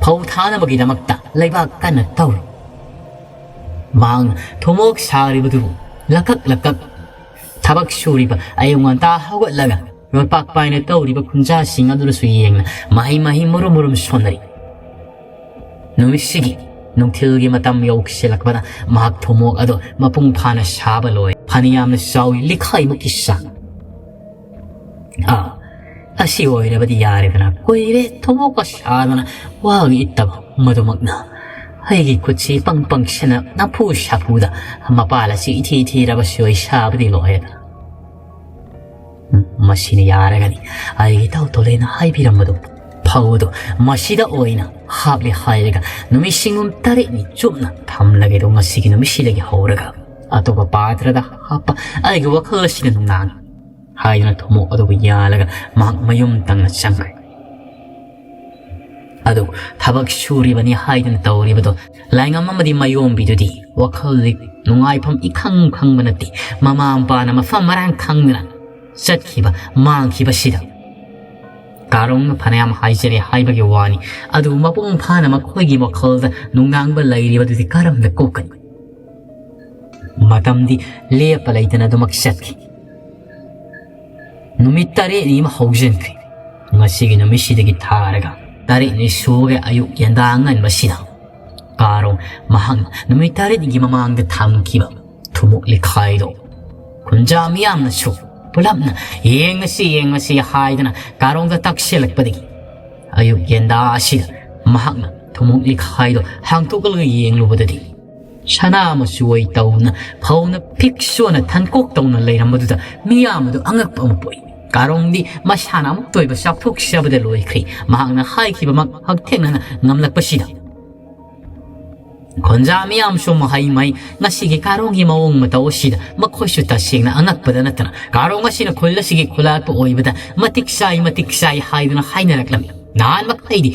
ꯐꯧ ꯊꯥꯅꯕꯒꯤꯗꯃꯛꯇ ꯂꯩꯕꯥꯛ ꯀꯟꯅ ꯇꯧꯔꯤ꯫ ꯃꯍꯥꯛꯅ ꯊꯨꯝꯃꯣꯛ ꯁꯥꯔꯤꯕꯗꯨꯕꯨ ꯂꯀꯛ ꯂꯀꯛ ꯊꯕꯛ ꯁꯨꯔꯤꯕ ꯑꯌꯨꯛ ꯉꯟꯇꯥ ꯍꯧꯒꯠꯂꯒ ꯌꯣꯠꯄꯥꯛ ꯄꯥꯏꯅ ꯇꯧꯔꯤꯕ ꯈꯨꯟꯖꯥꯁꯤꯡ ꯑꯗꯨꯗꯁꯨ ꯌꯦꯡꯅ ꯃꯍꯩ ꯃꯍꯩ ꯃꯔꯨꯝ ꯃꯔꯨꯝ ꯁꯣꯟꯅꯔꯤ꯫ ꯅꯨꯃꯤꯠꯁꯤꯒꯤ ꯅꯨꯡꯊꯤꯜꯒꯤ ꯃꯇꯝ ꯌꯧꯁꯤꯜꯂꯛꯄꯗ ꯃꯍꯥꯛ ꯊꯨꯝꯃꯣꯛ ꯑꯗꯨ ꯃꯄꯨꯡ ꯐꯥꯅ ꯁꯥꯕ ꯂꯣꯏ꯫ ꯐꯅ ꯌꯥꯝꯅ ꯆꯥꯎꯏ, ꯂꯤꯈꯥꯏꯃꯨꯛꯀꯤ ꯆꯥꯡ꯫ ꯑꯥ, ꯑꯁꯤ ꯑꯣꯏꯔꯕꯗꯤ ꯌꯥꯔꯦꯗꯅ꯫ ꯀꯨꯏꯔꯦ ꯊꯨꯝꯃꯣꯛꯀ ꯁꯥꯗꯅ ꯋꯥꯒ ꯏꯠꯇꯕ ꯃꯗꯨꯃꯛꯅ꯫ ꯑꯩꯒꯤ ꯈꯨꯠꯁꯤ ꯄꯪ ꯄꯪꯁꯤꯅ ꯅꯝꯐꯨ ꯁꯥꯐꯨꯗ ꯃꯄꯥꯜ ꯑꯁꯤ ꯏꯊꯤ ꯊꯤꯔꯕ ꯁꯤꯑꯣꯏ ꯁꯥꯕꯗꯤ ꯂꯣꯏꯔꯦꯗꯅ꯫ ꯎꯝ, ꯃꯁꯤꯅ ꯌꯥꯔꯒꯅꯤ꯫ ꯑꯩꯒꯤ ꯏꯇꯥꯎ ꯇꯣꯂꯦꯅ ꯍꯥꯏꯕꯤꯔꯝꯕꯗꯨ ꯐꯧꯗꯨ ꯃꯁꯤꯗ ꯑꯣꯏꯅ ꯍꯥꯞꯂꯦ ꯍꯥꯏꯔꯒ ꯅꯨꯃꯤꯠ ꯁꯤꯡꯒꯨꯝ ꯇꯔꯦꯠꯅꯤ ꯆꯨꯞꯅ ꯊꯝꯂꯒꯦꯗꯣ ꯉꯁꯤꯒꯤ ꯅꯨꯃꯤꯠꯁꯤꯗꯒꯤ ꯍꯧꯔꯒ ꯑꯇꯣꯞꯄ ꯄꯥꯇ꯭ꯔꯗ ꯍꯥꯞꯄ ꯑꯩꯒꯤ ꯋꯥꯈꯜ ꯑꯁꯤꯗ ꯅꯨꯡꯗꯥꯡ ꯍꯥꯏꯗꯨꯅ ꯊꯨꯝꯃꯣꯛ ꯑꯗꯨꯕꯨ ꯌꯥꯜꯂꯒ ꯃꯍꯥꯛ ꯃꯌꯨꯝ ꯇꯪꯅ ꯆꯪꯈ꯭ꯔꯦ꯫ ꯑꯗꯨ ꯊꯕꯛ ꯁꯨꯔꯤꯕꯅꯤ ꯍꯥꯏꯗꯨꯅ ꯇꯧꯔꯤꯕꯗꯣ ꯂꯥꯏꯉꯝ ꯑꯃꯗꯤ ꯃꯌꯣꯝꯕꯤꯗꯨꯗꯤ ꯋꯥꯈꯜꯗꯤ ꯅꯨꯡꯉꯥꯏꯐꯝ ꯏꯈꯪ ꯈꯪꯕ ꯅꯠꯇꯦ꯫ ꯃꯃꯥ ꯃꯄꯥꯅ ꯃꯐꯝ ꯃꯔꯥꯡ ꯈꯪꯗꯅ ꯆꯠꯈꯤꯕ, ꯃꯥꯡꯈꯤꯕꯁꯤꯗ ꯀꯥꯔꯣꯡꯅ ꯐꯅꯌꯥꯝ ꯍꯥꯏꯖꯔꯦ ꯍꯥꯏꯕꯒꯤ ꯋꯥꯅꯤ, ꯑꯗꯨꯕꯨ ꯃꯄꯨꯡ ꯐꯥꯅ ꯃꯈꯣꯏꯒꯤ ꯋꯥꯈꯜꯗ ꯅꯨꯡꯅꯥꯡꯕ ꯂꯩꯔꯤꯕꯗꯨꯗꯤ ꯀꯔꯝꯅ ꯀꯣꯛꯀꯅꯤ? ꯃꯇꯝꯗꯤ ꯂꯦꯞꯄ ꯂꯩꯇꯅ ꯑꯗꯨꯃꯛ ꯆꯠꯈꯤ꯫ ꯅꯨꯃꯤꯠ ꯇꯔꯦꯠꯅꯤ ꯑꯃ ꯍꯧꯖꯤꯟꯈ꯭ꯔꯦ꯫ ꯉꯁꯤꯒꯤ ꯅꯨꯃꯤꯠꯁꯤꯗꯒꯤ ꯊꯥꯔꯒ ꯇꯔꯦꯠꯅꯤ ꯁꯨꯕꯒꯤ ꯑꯌꯨꯛ ꯌꯦꯟꯗꯥ ꯑꯉꯟꯕꯁꯤꯗ ꯀꯥꯔꯣꯡ ꯃꯍꯥꯛꯅ ꯅꯨꯃꯤꯠ ꯇꯔꯦꯠꯅꯤꯒꯤ ꯃꯃꯥꯡꯗ ꯊꯝꯈꯤꯕ ꯊꯨꯝꯃꯣꯛ ꯂꯤꯈꯥꯏꯗꯣ ꯈꯨꯟꯖꯥ ꯃꯤꯌꯥꯝꯅꯁꯨ ꯄꯨꯂꯞꯅ "ꯌꯦꯡꯉꯁꯤ, ꯌꯦꯡꯉꯁꯤ" ꯍꯥꯏꯗꯨꯅ ꯀꯥꯔꯣꯡꯗ ꯇꯛꯁꯤꯜꯂꯛꯄꯗꯒꯤ ꯑꯌꯨꯛ ꯌꯦꯟꯗꯥ ꯑꯁꯤꯗ ꯃꯍꯥꯛꯅ ꯊꯨꯝꯃꯣꯛ ꯂꯤꯈꯥꯏꯗꯣ ꯍꯥꯡꯇꯣꯛꯂꯒ ꯌꯦꯡꯂꯨꯕꯗꯗꯤ ꯁꯅꯥ ꯃꯆꯨ ꯑꯣꯏ ꯇꯧꯅ ꯐꯧꯅ ꯐꯤꯛ ꯁꯣꯅ ꯊꯟꯀꯣꯛ ꯇꯧꯅ ꯂꯩꯔꯝꯕꯗꯨꯗ ꯃꯤꯌꯥꯝ ꯑꯗꯨ ꯑꯉꯛꯄ ꯑꯃ ꯄꯣꯛꯏ꯫ ꯀꯥꯔꯣꯡꯗꯤ ꯃꯁꯥꯅ ꯑꯃꯨꯛꯇ ꯑꯣꯏꯕ ꯆꯥꯎꯊꯣꯛꯆꯕꯗ ꯂꯣꯏꯈ꯭ꯔꯦ꯫ ꯃꯍꯥꯛꯅ ꯍꯥꯏꯈꯤꯕꯃꯛ ꯍꯛꯊꯦꯡꯅꯅ ꯉꯝꯂꯛꯄꯁꯤꯗ ꯈꯨꯟꯖꯥ ꯃꯤꯌꯥꯝꯁꯨ ꯃꯍꯩ ꯃꯍꯩ ꯉꯁꯤꯒꯤ ꯀꯥꯔꯣꯡꯒꯤ ꯃꯑꯣꯡ ꯃꯇꯧ ꯑꯁꯤꯗ ꯃꯈꯣꯏꯁꯨ ꯇꯁꯦꯡꯅ ꯑꯉꯛꯄꯗ ꯅꯠꯇꯅ ꯀꯥꯔꯣꯡ ꯑꯁꯤꯅ ꯈꯨꯜ ꯑꯁꯤꯒꯤ ꯈꯨꯂꯥꯛꯄ ꯑꯣꯏꯕꯗ ꯃꯇꯤꯛ ꯆꯥꯏ, ꯃꯇꯤꯛ ꯆꯥꯏ ꯍꯥꯏꯗꯨꯅ ꯍꯥꯏꯅꯔꯛꯂꯝꯃꯤ꯫ ꯅꯍꯥꯟ ꯃꯈꯩꯗꯤ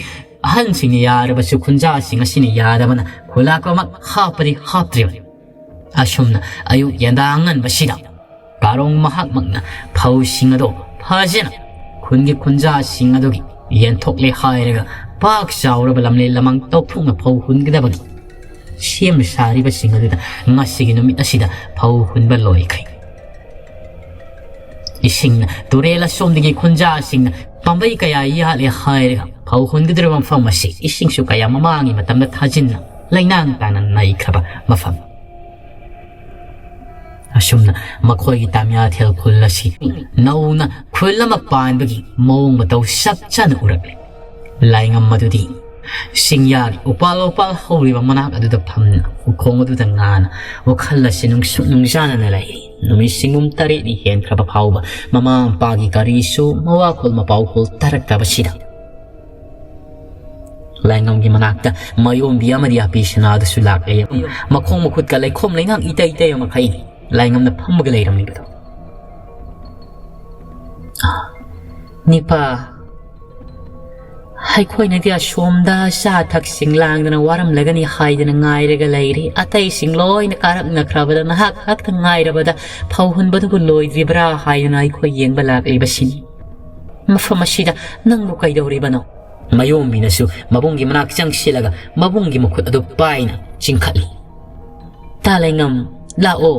ꯑꯍꯟꯁꯤꯡꯅ ꯌꯥꯔꯕꯁꯨ ꯈꯨꯟꯖꯥꯁꯤꯡ ꯑꯁꯤꯅ ꯌꯥꯗꯕꯅ ꯈꯨꯂꯥꯛꯄꯃꯛ ꯍꯥꯞꯄꯗꯤ ꯍꯥꯞꯇ꯭ꯔꯤꯕꯅꯤ꯫ ꯑꯁꯨꯝꯅ ꯑꯌꯨꯛ ꯌꯦꯟꯗꯥ ꯑꯉꯟꯕꯁꯤꯗ ꯀꯥꯔꯣꯡ ꯃꯍꯥꯛꯃꯛꯅ ꯐꯧꯁꯤꯡ ꯑꯗꯨ ꯐꯖꯅ ꯈꯨꯟꯒꯤ ꯈꯨꯟꯖꯥꯁꯤꯡ ꯑꯗꯨꯒꯤ ꯌꯦꯟꯊꯣꯛꯂꯦ ꯍꯥꯏꯔꯒ ꯄꯥꯛ ꯆꯥꯎꯔꯕ ꯂꯝꯂꯦꯟ ꯂꯃꯥꯡ ꯇꯧꯊꯣꯛꯅ ꯐꯧ ꯍꯨꯟꯒꯗꯕꯒꯤ ꯁꯦꯝ ꯁꯥꯔꯤꯕꯁꯤꯡ ꯑꯗꯨꯗ ꯉꯁꯤꯒꯤ ꯅꯨꯃꯤꯠ ꯑꯁꯤꯗ ꯐꯧ ꯍꯨꯟꯕ ꯂꯣꯏꯈ꯭ꯔꯦ꯫ ꯏꯁꯤꯡꯅ ꯇꯨꯔꯦꯜ ꯑꯁꯣꯝꯗꯒꯤ ꯈꯨꯟꯖꯥꯁꯤꯡꯅ ꯄꯥꯝꯕꯩ ꯀꯌꯥ ꯌꯥꯠꯂꯦ ꯍꯥꯏꯔꯒ ꯐꯧ ꯍꯨꯟꯒꯗꯧꯔꯤꯕ ꯃꯐꯝ ꯑꯁꯤ ꯏꯁꯤꯡꯁꯨ ꯀꯌꯥ ꯃꯃꯥꯡꯒꯤ ꯃꯇꯝꯗ ꯊꯥꯖꯤꯟꯅ ꯂꯩꯅꯥꯡ ꯇꯥꯅ ꯅꯩꯈ꯭ꯔꯕ ꯃꯐꯝ꯫ ꯑꯁꯨꯝꯅ ꯃꯈꯣꯏꯒꯤ ꯇꯥꯃꯤꯌꯥꯊꯦꯜ ꯈꯨꯜ ꯑꯁꯤ ꯅꯧꯅ ꯈꯨꯜ ꯑꯃ ꯄꯥꯟꯕꯒꯤ ꯃꯑꯣꯡ ꯃꯇꯧ ꯆꯞ ꯆꯥꯅ ꯎꯔꯛꯂꯦ꯫ ꯂꯥꯏꯉꯝ ꯑꯗꯨꯗꯤ ꯆꯤꯡꯌꯥꯒꯤ ꯎꯄꯥꯜ ꯋꯥꯄꯥꯜ ꯍꯧꯔꯤꯕ ꯃꯅꯥꯛ ꯑꯗꯨꯗ ꯐꯝꯅ ꯎꯈꯣꯡ ꯑꯗꯨꯗ ꯉꯥꯅ ꯋꯥꯈꯜ ꯑꯁꯤ ꯅꯨꯡꯁꯨꯛ ꯅꯨꯡꯖꯥꯅꯅ ꯂꯩꯔꯤ꯫ ꯅꯨꯃꯤꯠꯁꯤꯡ ꯄꯨꯡ ꯇꯔꯦꯠꯅꯤ ꯍꯦꯟꯈ꯭ꯔꯕ ꯐꯥꯎꯕ ꯃꯃꯥ ꯃꯄꯥꯒꯤ ꯀꯔꯤꯁꯨ ꯃꯋꯥꯈꯣꯜ ꯃꯄꯥꯎꯈꯣꯜ ꯇꯥꯔꯛꯇꯕꯁꯤꯗ ꯂꯥꯏꯉꯝꯒꯤ ꯃꯅꯥꯛꯇ ꯃꯌꯣꯝꯕꯤ ꯑꯃꯗꯤ ꯑꯄꯤ ꯁꯅꯥꯗꯨꯁꯨ ꯂꯥꯛꯂꯦ꯫ ꯃꯈꯣꯡ ꯃꯈꯨꯠꯀ ꯂꯩꯈꯣꯝ ꯂꯩꯅꯥꯡ ꯏꯇꯩ ꯏꯇꯩ ꯃꯈꯩ ꯂꯥꯏꯉꯝꯅ ꯐꯝꯃꯒ ꯂꯩꯔꯝꯂꯤꯕꯗꯣ꯫ "ꯅꯤꯄꯥ, ꯑꯩꯈꯣꯏꯅꯗꯤ ꯑꯁꯣꯝꯗ ꯆꯥ ꯊꯛꯁꯤꯡ ꯂꯥꯡꯗꯅ ꯋꯥꯔꯝꯂꯒꯅꯤ ꯍꯥꯏꯗꯅ ꯉꯥꯏꯔꯒ ꯂꯩꯔꯤ꯫ ꯑꯇꯩꯁꯤꯡ ꯂꯣꯏꯅ ꯀꯥꯔꯛꯅꯈ꯭ꯔꯕꯗ ꯅꯍꯥꯛ ꯈꯛꯇ ꯉꯥꯏꯔꯕꯗ ꯐꯧ ꯍꯨꯟꯕꯗꯨꯕꯨ ꯂꯣꯏꯗ꯭ꯔꯤꯕ꯭ꯔꯥ ꯍꯥꯏꯗꯅ ꯑꯩꯈꯣꯏ ꯌꯦꯡꯕ ꯂꯥꯛꯂꯤꯕꯁꯤꯅꯤ꯫ ꯃꯐꯝ ꯑꯁꯤꯗ ꯅꯪꯕꯨ ꯀꯩꯗꯧꯔꯤꯕꯅꯣ?" ꯃꯌꯣꯝꯕꯤꯅꯁꯨ ꯃꯕꯨꯡꯒꯤ ꯃꯅꯥꯛ ꯆꯪꯁꯤꯜꯂꯒ ꯃꯕꯨꯡꯒꯤ ꯃꯈꯨꯠ ꯑꯗꯨ ꯄꯥꯏꯅ ꯆꯤꯡꯈꯠꯂꯤ꯫ "ꯇꯥ ꯂꯩꯉꯝ, ꯂꯥꯛꯑꯣ꯫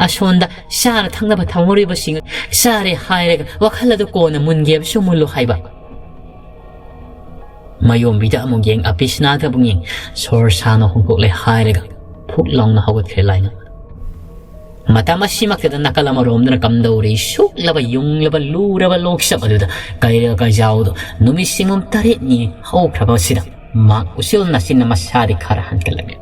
ꯑꯁꯣꯝꯗ ꯆꯥꯅ ꯊꯛꯅꯕ ꯊꯝꯍꯧꯔꯤꯕꯁꯤꯡ ꯆꯥꯔꯦ ꯍꯥꯏꯔꯒ ꯋꯥꯈꯜ ꯑꯗꯨ ꯀꯣꯟꯅ ꯃꯨꯟꯒꯦꯕꯁꯨ ꯃꯨꯜꯂꯨ ꯍꯥꯏꯕ꯫" ꯃꯌꯣꯝꯕꯤꯗ ꯑꯃꯨꯛ ꯌꯦꯡ, ꯑꯄꯤꯁꯅꯥꯗ ꯑꯃꯨꯛ ꯌꯦꯡ, ꯁꯣꯔ ꯁꯥꯡꯅ ꯍꯣꯡꯗꯣꯛꯂꯦ ꯍꯥꯏꯔꯒ ꯐꯨꯛ ꯂꯥꯎꯅ ꯍꯧꯒꯠꯈ꯭ꯔꯦ ꯂꯥꯏꯉꯝ꯫ ꯃꯇꯝ ꯑꯁꯤꯃꯛꯇꯗ ꯅꯥꯀꯜ ꯑꯃꯔꯣꯝꯗꯅ ꯀꯝꯗꯧꯔꯤ, ꯁꯨꯛꯂꯕ ꯌꯨꯡꯂꯕ ꯂꯨꯔꯕ ꯂꯣꯛꯆꯞ ꯑꯗꯨꯗ ꯀꯩꯔꯦꯜ ꯀꯩꯖꯥꯎꯗꯣ ꯅꯨꯃꯤꯠ ꯁꯤꯡꯉꯨꯝ ꯇꯔꯦꯠꯅꯤ ꯍꯧꯈ꯭ꯔꯕ ꯑꯁꯤꯗ ꯃꯍꯥꯛ ꯎꯆꯤꯜ ꯅꯥꯆꯤꯟꯅ ꯃꯁꯥꯗꯤ ꯈꯔ ꯍꯟꯒꯠꯂꯝꯃꯤ꯫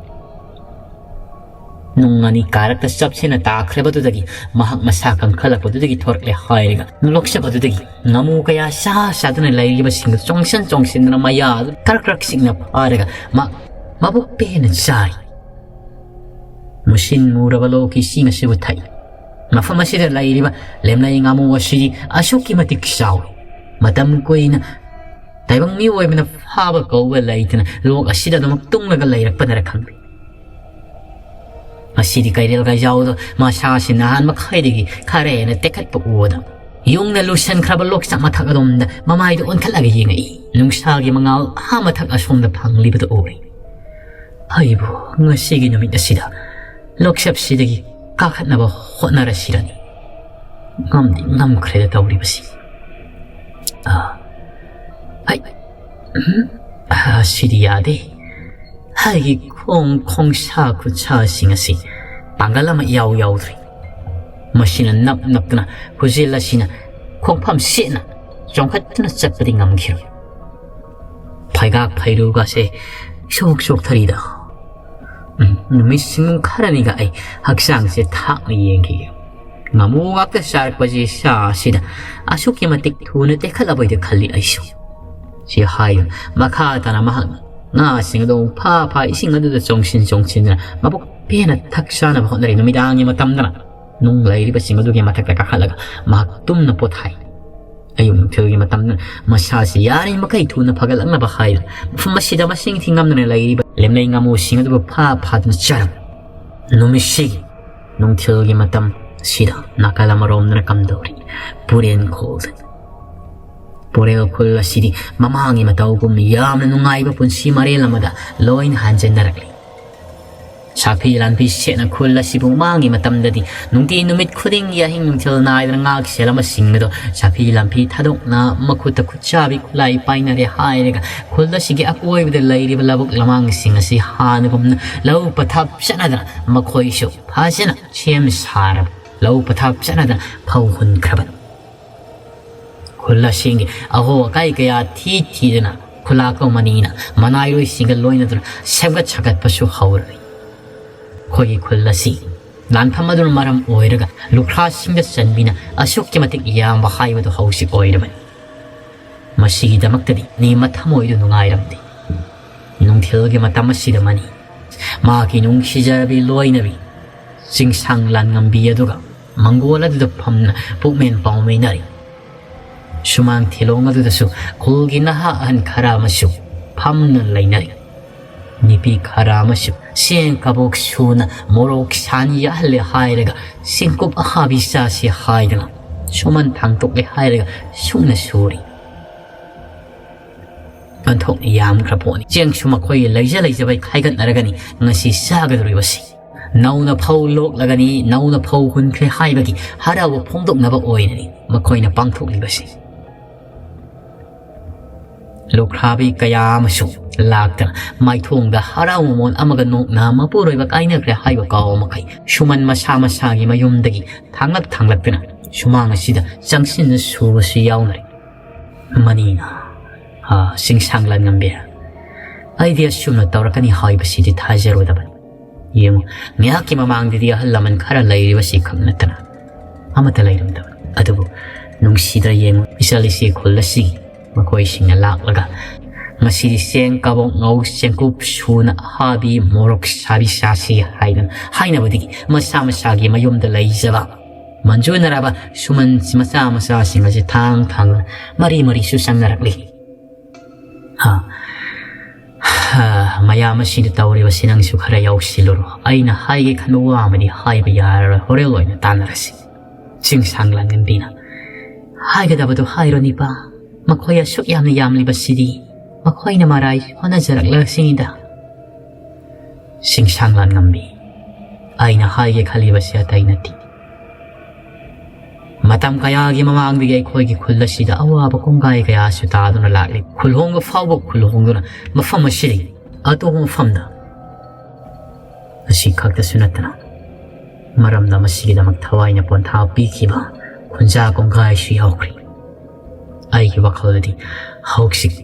ꯅꯨꯡ ꯑꯅꯤ ꯀꯥꯔꯛꯇ ꯆꯞꯁꯤꯟꯅ ꯇꯥꯈ꯭ꯔꯕꯗꯨꯗꯒꯤ ꯃꯍꯥꯛ ꯃꯁꯥ ꯀꯟꯈꯠꯂꯛꯄꯗꯨꯗꯒꯤ ꯊꯣꯔꯛꯂꯦ ꯍꯥꯏꯔꯒ ꯂꯣꯛꯆꯞ ꯑꯗꯨꯗꯒꯤ ꯉꯥꯃꯨ ꯀꯌꯥ ꯆꯥ ꯆꯥꯗꯨꯅ ꯂꯩꯔꯤꯕꯁꯤꯡꯗꯨ ꯆꯣꯡꯁꯤꯟ ꯆꯣꯡꯁꯤꯟꯗꯨꯅ ꯃꯌꯥ ꯑꯗꯨ ꯀꯔꯛ ꯀꯔꯛ ꯆꯤꯛꯅ ꯐꯥꯔꯒ ꯃꯍꯥꯛ ꯃꯕꯨꯛ ꯄꯦꯟꯅ ꯆꯥꯔꯤ꯫ ꯃꯨꯁꯤꯟ ꯃꯨꯔꯕ ꯂꯣꯛꯀꯤ ꯏꯁꯤꯡ ꯑꯁꯤꯕꯨ ꯊꯛꯏ꯫ ꯃꯐꯝ ꯑꯁꯤꯗ ꯂꯩꯔꯤꯕ ꯂꯦꯝꯂꯩ ꯉꯥꯃꯨ ꯑꯁꯤꯗꯤ ꯑꯁꯨꯛꯀꯤ ꯃꯇꯤꯛ ꯆꯥꯎꯏ꯫ ꯃꯇꯝ ꯀꯨꯏꯅ ꯇꯥꯏꯕꯪ ꯃꯤꯑꯣꯏꯕꯅ ꯐꯥꯕ ꯀꯧꯕ ꯂꯩꯇꯅ ꯂꯣꯛ ꯑꯁꯤꯗ ꯑꯗꯨꯃꯛ ꯇꯨꯡꯂꯒ ꯂꯩꯔꯛꯄꯅꯔ ꯈꯪꯗꯦ꯫ ꯉꯁꯤꯗꯤ ꯀꯩꯔꯦꯜ ꯀꯩꯖꯥꯎꯗꯣ ꯃꯁꯥꯁꯤ ꯅꯍꯥꯟ ꯃꯈꯩꯗꯒꯤ ꯈꯔ ꯍꯦꯟꯅ ꯇꯦꯛꯈꯠꯄ ꯎꯕꯗ ꯌꯨꯡꯅ ꯂꯨꯁꯟꯈ꯭ꯔꯕ ꯂꯣꯛꯆꯥꯛ ꯃꯊꯛ ꯑꯗꯣꯝꯗ ꯃꯃꯥꯏꯗꯨ ꯑꯣꯟꯈꯠꯂꯒ ꯌꯦꯡꯉꯛꯏ꯫ ꯅꯨꯡꯁꯥꯒꯤ ꯃꯉꯥꯜ ꯑꯥ ꯃꯊꯛ ꯑꯁꯣꯝꯗ ꯐꯪꯂꯤꯕꯗꯨ ꯎꯔꯤ꯫ ꯑꯩꯕꯨ ꯉꯁꯤꯒꯤ ꯅꯨꯃꯤꯠ ꯑꯁꯤꯗ ꯂꯣꯛꯆꯞꯁꯤꯗꯒꯤ ꯀꯥꯈꯠꯅꯕ ꯍꯣꯠꯅꯔꯁꯤꯔꯅꯤ꯫ ꯉꯝꯗꯤ ꯉꯝꯈ꯭ꯔꯦꯗ ꯇꯧꯔꯤꯕꯁꯤ꯫ ꯑꯥ, ꯍꯩ, ꯎꯝ, ꯑꯥ, ꯁꯤꯗꯤ ꯌꯥꯗꯦ꯫ ꯑꯩꯒꯤ ꯈꯣꯡ ꯈꯣꯡꯁꯥ ꯈꯨꯠꯁꯥꯁꯤꯡ ꯑꯁꯤ ꯄꯥꯡꯒꯜ ꯑꯃ ꯏꯌꯥꯎ ꯌꯥꯎꯗ꯭ꯔꯤ꯫ ꯃꯁꯤꯅ ꯅꯞ ꯅꯞꯇꯨꯅ ꯈꯨꯖꯤꯜ ꯑꯁꯤꯅ ꯈꯣꯡꯐꯝ ꯁꯦꯠꯅ ꯆꯣꯡꯈꯠꯇꯨꯅ ꯆꯠꯄꯗꯤ ꯉꯝꯈꯤꯔꯣꯏ꯫ ꯐꯩꯒꯥꯛ ꯐꯩꯔꯨꯒꯁꯦ ꯁꯣꯛ ꯁꯣꯛꯊꯔꯤꯗ꯫ ꯎꯝ, ꯅꯨꯃꯤꯠ ꯁꯤꯡ ꯈꯔꯅꯤꯒ ꯑꯩ ꯍꯛꯆꯥꯡꯁꯦ ꯊꯥꯛꯅ ꯌꯦꯡꯈꯤꯒꯦ꯫ ꯉꯥꯃꯨ ꯉꯥꯛꯇ ꯆꯥꯔꯛꯄꯁꯤ ꯁꯥ ꯑꯁꯤꯗ ꯑꯁꯨꯛꯀꯤ ꯃꯇꯤꯛ ꯊꯨꯅ ꯇꯦꯛꯈꯠꯂꯕꯣꯏꯗ ꯈꯜꯂꯤ ꯑꯩꯁꯨ꯫ ꯁꯤ ꯍꯥꯏꯗꯨꯅ ꯃꯈꯥ ꯇꯥꯅ ꯃꯍꯥꯛꯅ ꯉꯥꯁꯤꯡ ꯑꯗꯨ ꯐꯥ ꯐꯥ ꯏꯁꯤꯡ ꯑꯗꯨꯗ ꯆꯣꯡꯁꯤꯟ ꯆꯣꯡꯁꯤꯟꯗꯨꯅ ꯃꯕꯨꯛ ꯄꯦꯟꯅ ꯊꯛ ꯆꯥꯅꯕ ꯍꯣꯠꯅꯔꯤ꯫ ꯅꯨꯃꯤꯗꯥꯡꯒꯤ ꯃꯇꯝꯗꯅ ꯅꯨꯡ ꯂꯩꯔꯤꯕꯁꯤꯡ ꯑꯗꯨꯒꯤ ꯃꯊꯛꯇ ꯀꯥꯈꯠꯂꯒ ꯃꯍꯥꯛ ꯇꯨꯝꯅ ꯄꯣꯊꯥꯏ꯫ ꯑꯌꯨꯛ ꯅꯨꯡꯊꯤꯜꯒꯤ ꯃꯇꯝꯗ ꯃꯁꯥꯁꯤ ꯌꯥꯔꯤꯃꯈꯩ ꯊꯨꯅ ꯐꯒꯠꯂꯛꯅꯕ ꯍꯥꯏꯗꯨꯅ ꯃꯐꯝ ꯑꯁꯤꯗ ꯃꯁꯤꯡ ꯊꯤꯉꯝꯗꯅ ꯂꯩꯔꯤꯕ ꯂꯦꯝꯂꯩ ꯉꯥꯃꯨꯁꯤꯡ ꯑꯗꯨꯕꯨ ꯐꯥ ꯐꯥꯗꯨꯅ ꯆꯥꯔꯝꯃꯤ꯫ ꯅꯨꯃꯤꯠꯁꯤꯒꯤ ꯅꯨꯡꯊꯤꯜꯒꯤ ꯃꯇꯝ ꯑꯁꯤꯗ ꯅꯥꯀꯜ ꯑꯃꯔꯣꯝꯗꯅ ꯀꯝꯗꯧꯔꯤ? ꯄꯨꯔꯦꯟ ꯈꯣꯜꯗ꯫ ꯄꯨꯔꯦꯜ ꯈꯨꯜ ꯑꯁꯤꯗꯤ ꯃꯃꯥꯡꯒꯤ ꯃꯇꯧꯒꯨꯝ ꯌꯥꯝꯅ ꯅꯨꯡꯉꯥꯏꯕ ꯄꯨꯟꯁꯤ ꯃꯔꯦꯜ ꯑꯃꯗ ꯂꯣꯏꯅ ꯍꯟꯖꯤꯟꯅꯔꯛꯂꯤ꯫ ꯁꯥꯐꯤ ꯂꯥꯟꯐꯤ ꯁꯦꯠꯅ ꯈꯨꯜ ꯑꯁꯤꯕꯨ ꯃꯥꯡꯉꯤ ꯃꯇꯝꯗꯗꯤ, ꯅꯨꯡꯇꯤ ꯅꯨꯃꯤꯠ ꯈꯨꯗꯤꯡꯒꯤ ꯑꯍꯤꯡ ꯅꯨꯡꯊꯤꯜ ꯅꯥꯏꯗꯅ ꯉꯥꯛ ꯁꯦꯜ ꯑꯃ ꯁꯤꯡꯕꯗꯣ, ꯁꯥꯐꯤ ꯂꯥꯟꯐꯤ ꯊꯥꯗꯣꯛꯅ ꯃꯈꯨꯠꯇ ꯈꯨꯠꯆꯥꯕꯤ ꯈꯨꯠꯂꯥꯏ ꯄꯥꯏꯅꯔꯦ ꯍꯥꯏꯔꯒ, ꯈꯨꯜ ꯑꯁꯤꯒꯤ ꯑꯀꯣꯏꯕꯗ ꯂꯩꯔꯤꯕ ꯂꯧꯕꯨꯛ ꯂꯃꯥꯡꯁꯤꯡ ꯑꯁꯤ ꯍꯥꯟꯅꯒꯨꯝꯅ ꯂꯧ ꯄꯊꯥꯞ ꯆꯠꯅꯗꯅ, ꯃꯈꯣꯏꯁꯨ ꯐꯖꯅ ꯁꯦꯝ ꯁꯥꯔꯕ ꯂꯧ ꯄꯊꯥꯞ ꯆꯠꯅꯗꯅ ꯐꯧ ꯍꯨꯟꯈ꯭ꯔꯕꯅꯤ꯫ ꯈꯨꯜ ꯑꯁꯤꯒꯤ ꯑꯍꯣ ꯑꯀꯥꯏ ꯀꯌꯥ ꯊꯤ ꯊꯤꯗꯅ ꯈꯨꯂꯥꯛꯄ ꯃꯅꯤꯅ ꯃꯅꯥꯏꯔꯣꯏꯁꯤꯡꯒ ꯂꯣꯏꯅꯗꯨꯅ ꯁꯦꯝꯒꯠ ꯁꯥꯒꯠꯄꯁꯨ ꯍꯧꯔꯛꯏ꯫ ꯑꯩꯈꯣꯏꯒꯤ ꯈꯨꯜ ꯑꯁꯤ ꯂꯥꯟꯐꯝ ꯑꯗꯨꯅ ꯃꯔꯝ ꯑꯣꯏꯔꯒ ꯂꯨꯈ꯭ꯔꯥꯁꯤꯡꯗ ꯆꯟꯕꯤꯅ ꯑꯁꯨꯛꯀꯤ ꯃꯇꯤꯛ ꯌꯥꯝꯕ ꯍꯥꯏꯕꯗꯨ ꯍꯧꯖꯤꯛ ꯑꯣꯏꯔꯕꯅꯤ꯫ ꯃꯁꯤꯒꯤꯗꯃꯛꯇꯗꯤ ꯅꯤꯃ ꯊꯃꯣꯏꯗꯨ ꯅꯨꯡꯉꯥꯏꯔꯝꯗꯦ꯫ ꯅꯨꯡꯊꯤꯜꯒꯤ ꯃꯇꯝ ꯑꯁꯤꯗ ꯃꯅꯤ ꯃꯍꯥꯛꯀꯤ ꯅꯨꯡꯁꯤꯖꯔꯕꯤ ꯂꯣꯏꯅꯕꯤ ꯆꯤꯡꯁꯥꯡ ꯂꯥꯟꯉꯝꯕꯤ ꯑꯗꯨꯒ ꯃꯪꯒꯣꯜ ꯑꯗꯨꯗ ꯐꯝꯅ ꯄꯨꯛꯃꯦꯟ ꯄꯥꯎꯃꯤꯟꯅꯔꯤ꯫ ꯁꯨꯃꯥꯡ ꯊꯤꯂꯣꯡ ꯑꯗꯨꯗꯁꯨ ꯈꯨꯜꯒꯤ ꯅꯍꯥ ꯑꯍꯟ ꯈꯔ ꯑꯃꯁꯨ ꯐꯝꯅ ꯂꯩꯅꯔꯤ꯫ ꯅꯨꯄꯤ ꯈꯔ ꯑꯃꯁꯨ ꯆꯦꯡ ꯀꯕꯣꯛ ꯁꯨꯅ ꯃꯣꯔꯣꯛ ꯁꯥꯅ ꯌꯥꯍꯜꯂꯦ ꯍꯥꯏꯔꯒ ꯆꯦꯡꯀꯨꯞ ꯑꯍꯥꯕꯤ ꯆꯥꯁꯤ ꯍꯥꯏꯗꯅ ꯁꯨꯃꯟ ꯊꯥꯡꯇꯣꯛꯂꯦ ꯍꯥꯏꯔꯒ ꯁꯨꯅ ꯁꯨꯔꯤ꯫ ꯑꯣꯟꯊꯣꯛꯅ ꯌꯥꯝꯈ꯭ꯔ ꯄꯣꯠꯅꯤ꯫ ꯆꯦꯡꯁꯨ ꯃꯈꯣꯏꯒꯤ ꯂꯩꯖ ꯂꯩꯖꯕꯩ ꯈꯥꯏꯒꯠꯅꯔꯒꯅꯤ ꯉꯁꯤ ꯆꯥꯒꯗꯧꯔꯤꯕꯁꯤ꯫ ꯅꯧꯅ ꯐꯧ ꯂꯣꯛꯂꯒꯅꯤ, ꯅꯧꯅ ꯐꯧ ꯍꯨꯟꯈ꯭ꯔꯦ ꯍꯥꯏꯕꯒꯤ ꯍꯔꯥꯎꯕ ꯐꯣꯡꯗꯣꯛꯅꯕ ꯑꯣꯏꯅꯅꯤ ꯃꯈꯣꯏꯅ ꯄꯥꯡꯊꯣꯛꯂꯤꯕꯁꯤ꯫ ꯂꯨꯈ꯭ꯔꯥꯕꯤ ꯀꯌꯥ ꯑꯃꯁꯨ ꯂꯥꯛꯇꯅ ꯃꯥꯏꯊꯣꯡꯗ ꯍꯔꯥꯎ ꯃꯃꯣꯟ ꯑꯃꯒ ꯅꯣꯛꯅ ꯃꯄꯨꯔꯣꯏꯕ ꯀꯥꯏꯅꯈ꯭ꯔꯦ ꯍꯥꯏꯕ ꯀꯥꯎ ꯃꯈꯩ ꯁꯨꯃꯟ ꯃꯁꯥ ꯃꯁꯥꯒꯤ ꯃꯌꯨꯝꯗꯒꯤ ꯊꯥꯡꯂꯛ ꯊꯥꯡꯂꯛꯇꯨꯅ ꯁꯨꯃꯥꯡ ꯑꯁꯤꯗ ꯆꯪꯁꯤꯟꯅ ꯁꯨꯕꯁꯨ ꯌꯥꯎꯅꯔꯦ꯫ ꯃꯅꯤꯅ, "ꯑꯥ, ꯆꯤꯡꯁꯥꯡ ꯂꯥꯟꯉꯝꯕꯤ, ꯑꯩꯗꯤ ꯑꯁꯨꯝꯅ ꯇꯧꯔꯛꯀꯅꯤ ꯍꯥꯏꯕꯁꯤꯗꯤ ꯊꯥꯖꯔꯨꯗꯕꯅꯤ꯫ ꯌꯦꯡꯉꯨ, ꯉꯥꯏꯍꯥꯛꯀꯤ ꯃꯃꯥꯡꯗꯗꯤ ꯑꯍꯜ ꯂꯃꯟ ꯈꯔ ꯂꯩꯔꯤꯕꯁꯤ ꯈꯛ ꯅꯠꯇꯅ ꯑꯃꯠꯇ ꯂꯩꯔꯝꯗꯕꯅꯤ꯫ ꯑꯗꯨꯕꯨ ꯅꯨꯡꯁꯤꯗ꯭ꯔ ꯌꯦꯡꯉꯨ, ꯏꯆꯜ ꯏꯆꯦ ꯈꯨꯜ ꯑꯁꯤ ꯃꯈꯣꯏꯁꯤꯡꯅ ꯂꯥꯛꯂꯒ ꯉꯁꯤꯗꯤ ꯆꯦꯡ ꯀꯕꯣꯛ ꯉꯧ, ꯆꯦꯡꯀꯨꯞ ꯁꯨꯅ ꯑꯍꯥꯕꯤ ꯃꯣꯔꯣꯛ ꯁꯥꯕꯤ ꯆꯥꯁꯤ ꯍꯥꯏꯗꯅ ꯍꯥꯏꯅꯕꯗꯒꯤ ꯃꯁꯥ ꯃꯁꯥꯒꯤ ꯃꯌꯨꯝꯗ ꯂꯩꯖꯕ ꯃꯟꯖꯨꯅꯔꯕ ꯁꯨꯃꯟ ꯃꯆꯥ ꯃꯆꯥꯁꯤꯡ ꯑꯁꯤ ꯊꯥꯡ ꯊꯥꯡꯗꯨꯅ ꯃꯔꯤ ꯃꯔꯤꯁꯨ ꯆꯪꯅꯔꯛꯂꯤ꯫ ꯍꯥ, ꯍꯥ, ꯃꯌꯥꯝ ꯑꯁꯤꯅ ꯇꯧꯔꯤꯕꯁꯤ ꯅꯪꯁꯨ ꯈꯔ ꯌꯥꯎꯁꯤꯜꯂꯨꯔꯣ꯫ ꯑꯩꯅ ꯍꯥꯏꯒꯦ ꯈꯟꯕ ꯋꯥ ꯑꯃꯗꯤ ꯍꯥꯏꯕ ꯌꯥꯔꯔꯣꯏ, ꯍꯣꯔꯦꯟ ꯑꯣꯏꯅ ꯇꯥꯟꯅꯔꯁꯤ꯫ ꯆꯤꯡꯁꯥꯡ ꯂꯥꯟꯉꯝꯕꯤꯅ, "ꯍꯥꯏꯒꯗꯕꯗꯨ ꯍꯥꯏꯔꯣ ꯅꯤꯄꯥ, ꯃꯈꯣꯏ ꯑꯁꯨꯛ ꯌꯥꯝꯅ ꯌꯥꯝꯂꯤꯕꯁꯤꯗꯤ ꯃꯈꯣꯏꯅ ꯃꯔꯥꯏ ꯍꯣꯠꯅꯖꯔꯛꯂꯁꯤꯅꯤꯗ"꯫ ꯁꯤꯡꯁꯥꯡꯂꯥꯟ ꯉꯝꯕꯤ, ꯑꯩꯅ ꯍꯥꯏꯒꯦ ꯈꯜꯂꯤꯕꯁꯤ ꯑꯇꯩ ꯅꯠꯇꯦ꯫ ꯃꯇꯝ ꯀꯌꯥꯒꯤ ꯃꯃꯥꯡꯗꯒꯤ ꯑꯩꯈꯣꯏꯒꯤ ꯈꯨꯜ ꯑꯁꯤꯗ ꯑꯋꯥꯕ ꯀꯣꯡꯒꯥꯏ ꯀꯌꯥꯁꯨ ꯇꯥꯗꯨꯅ ꯂꯥꯛꯂꯤ꯫ ꯈꯨꯜ ꯍꯣꯡꯕ ꯐꯥꯎꯕ ꯈꯨꯜ ꯍꯣꯡꯗꯨꯅ ꯃꯐꯝ ꯑꯁꯤꯗꯒꯤ ꯑꯇꯣꯞꯄ ꯃꯐꯝꯗ, ꯑꯁꯤ ꯈꯛꯇꯁꯨ ꯅꯠꯇꯅ ꯃꯔꯝꯗ ꯃꯁꯤꯒꯤꯗꯃꯛ ꯊꯋꯥꯏꯅ ꯄꯣꯟꯊꯥ ꯄꯤꯈꯤꯕ ꯈꯨꯟꯖꯥ ꯀꯣꯡꯒꯥꯏꯁꯨ ꯌꯥꯎꯈ꯭ꯔꯤ꯫ ꯑꯩꯒꯤ ꯋꯥꯈꯜꯗꯗꯤ ꯍꯧꯖꯤꯛ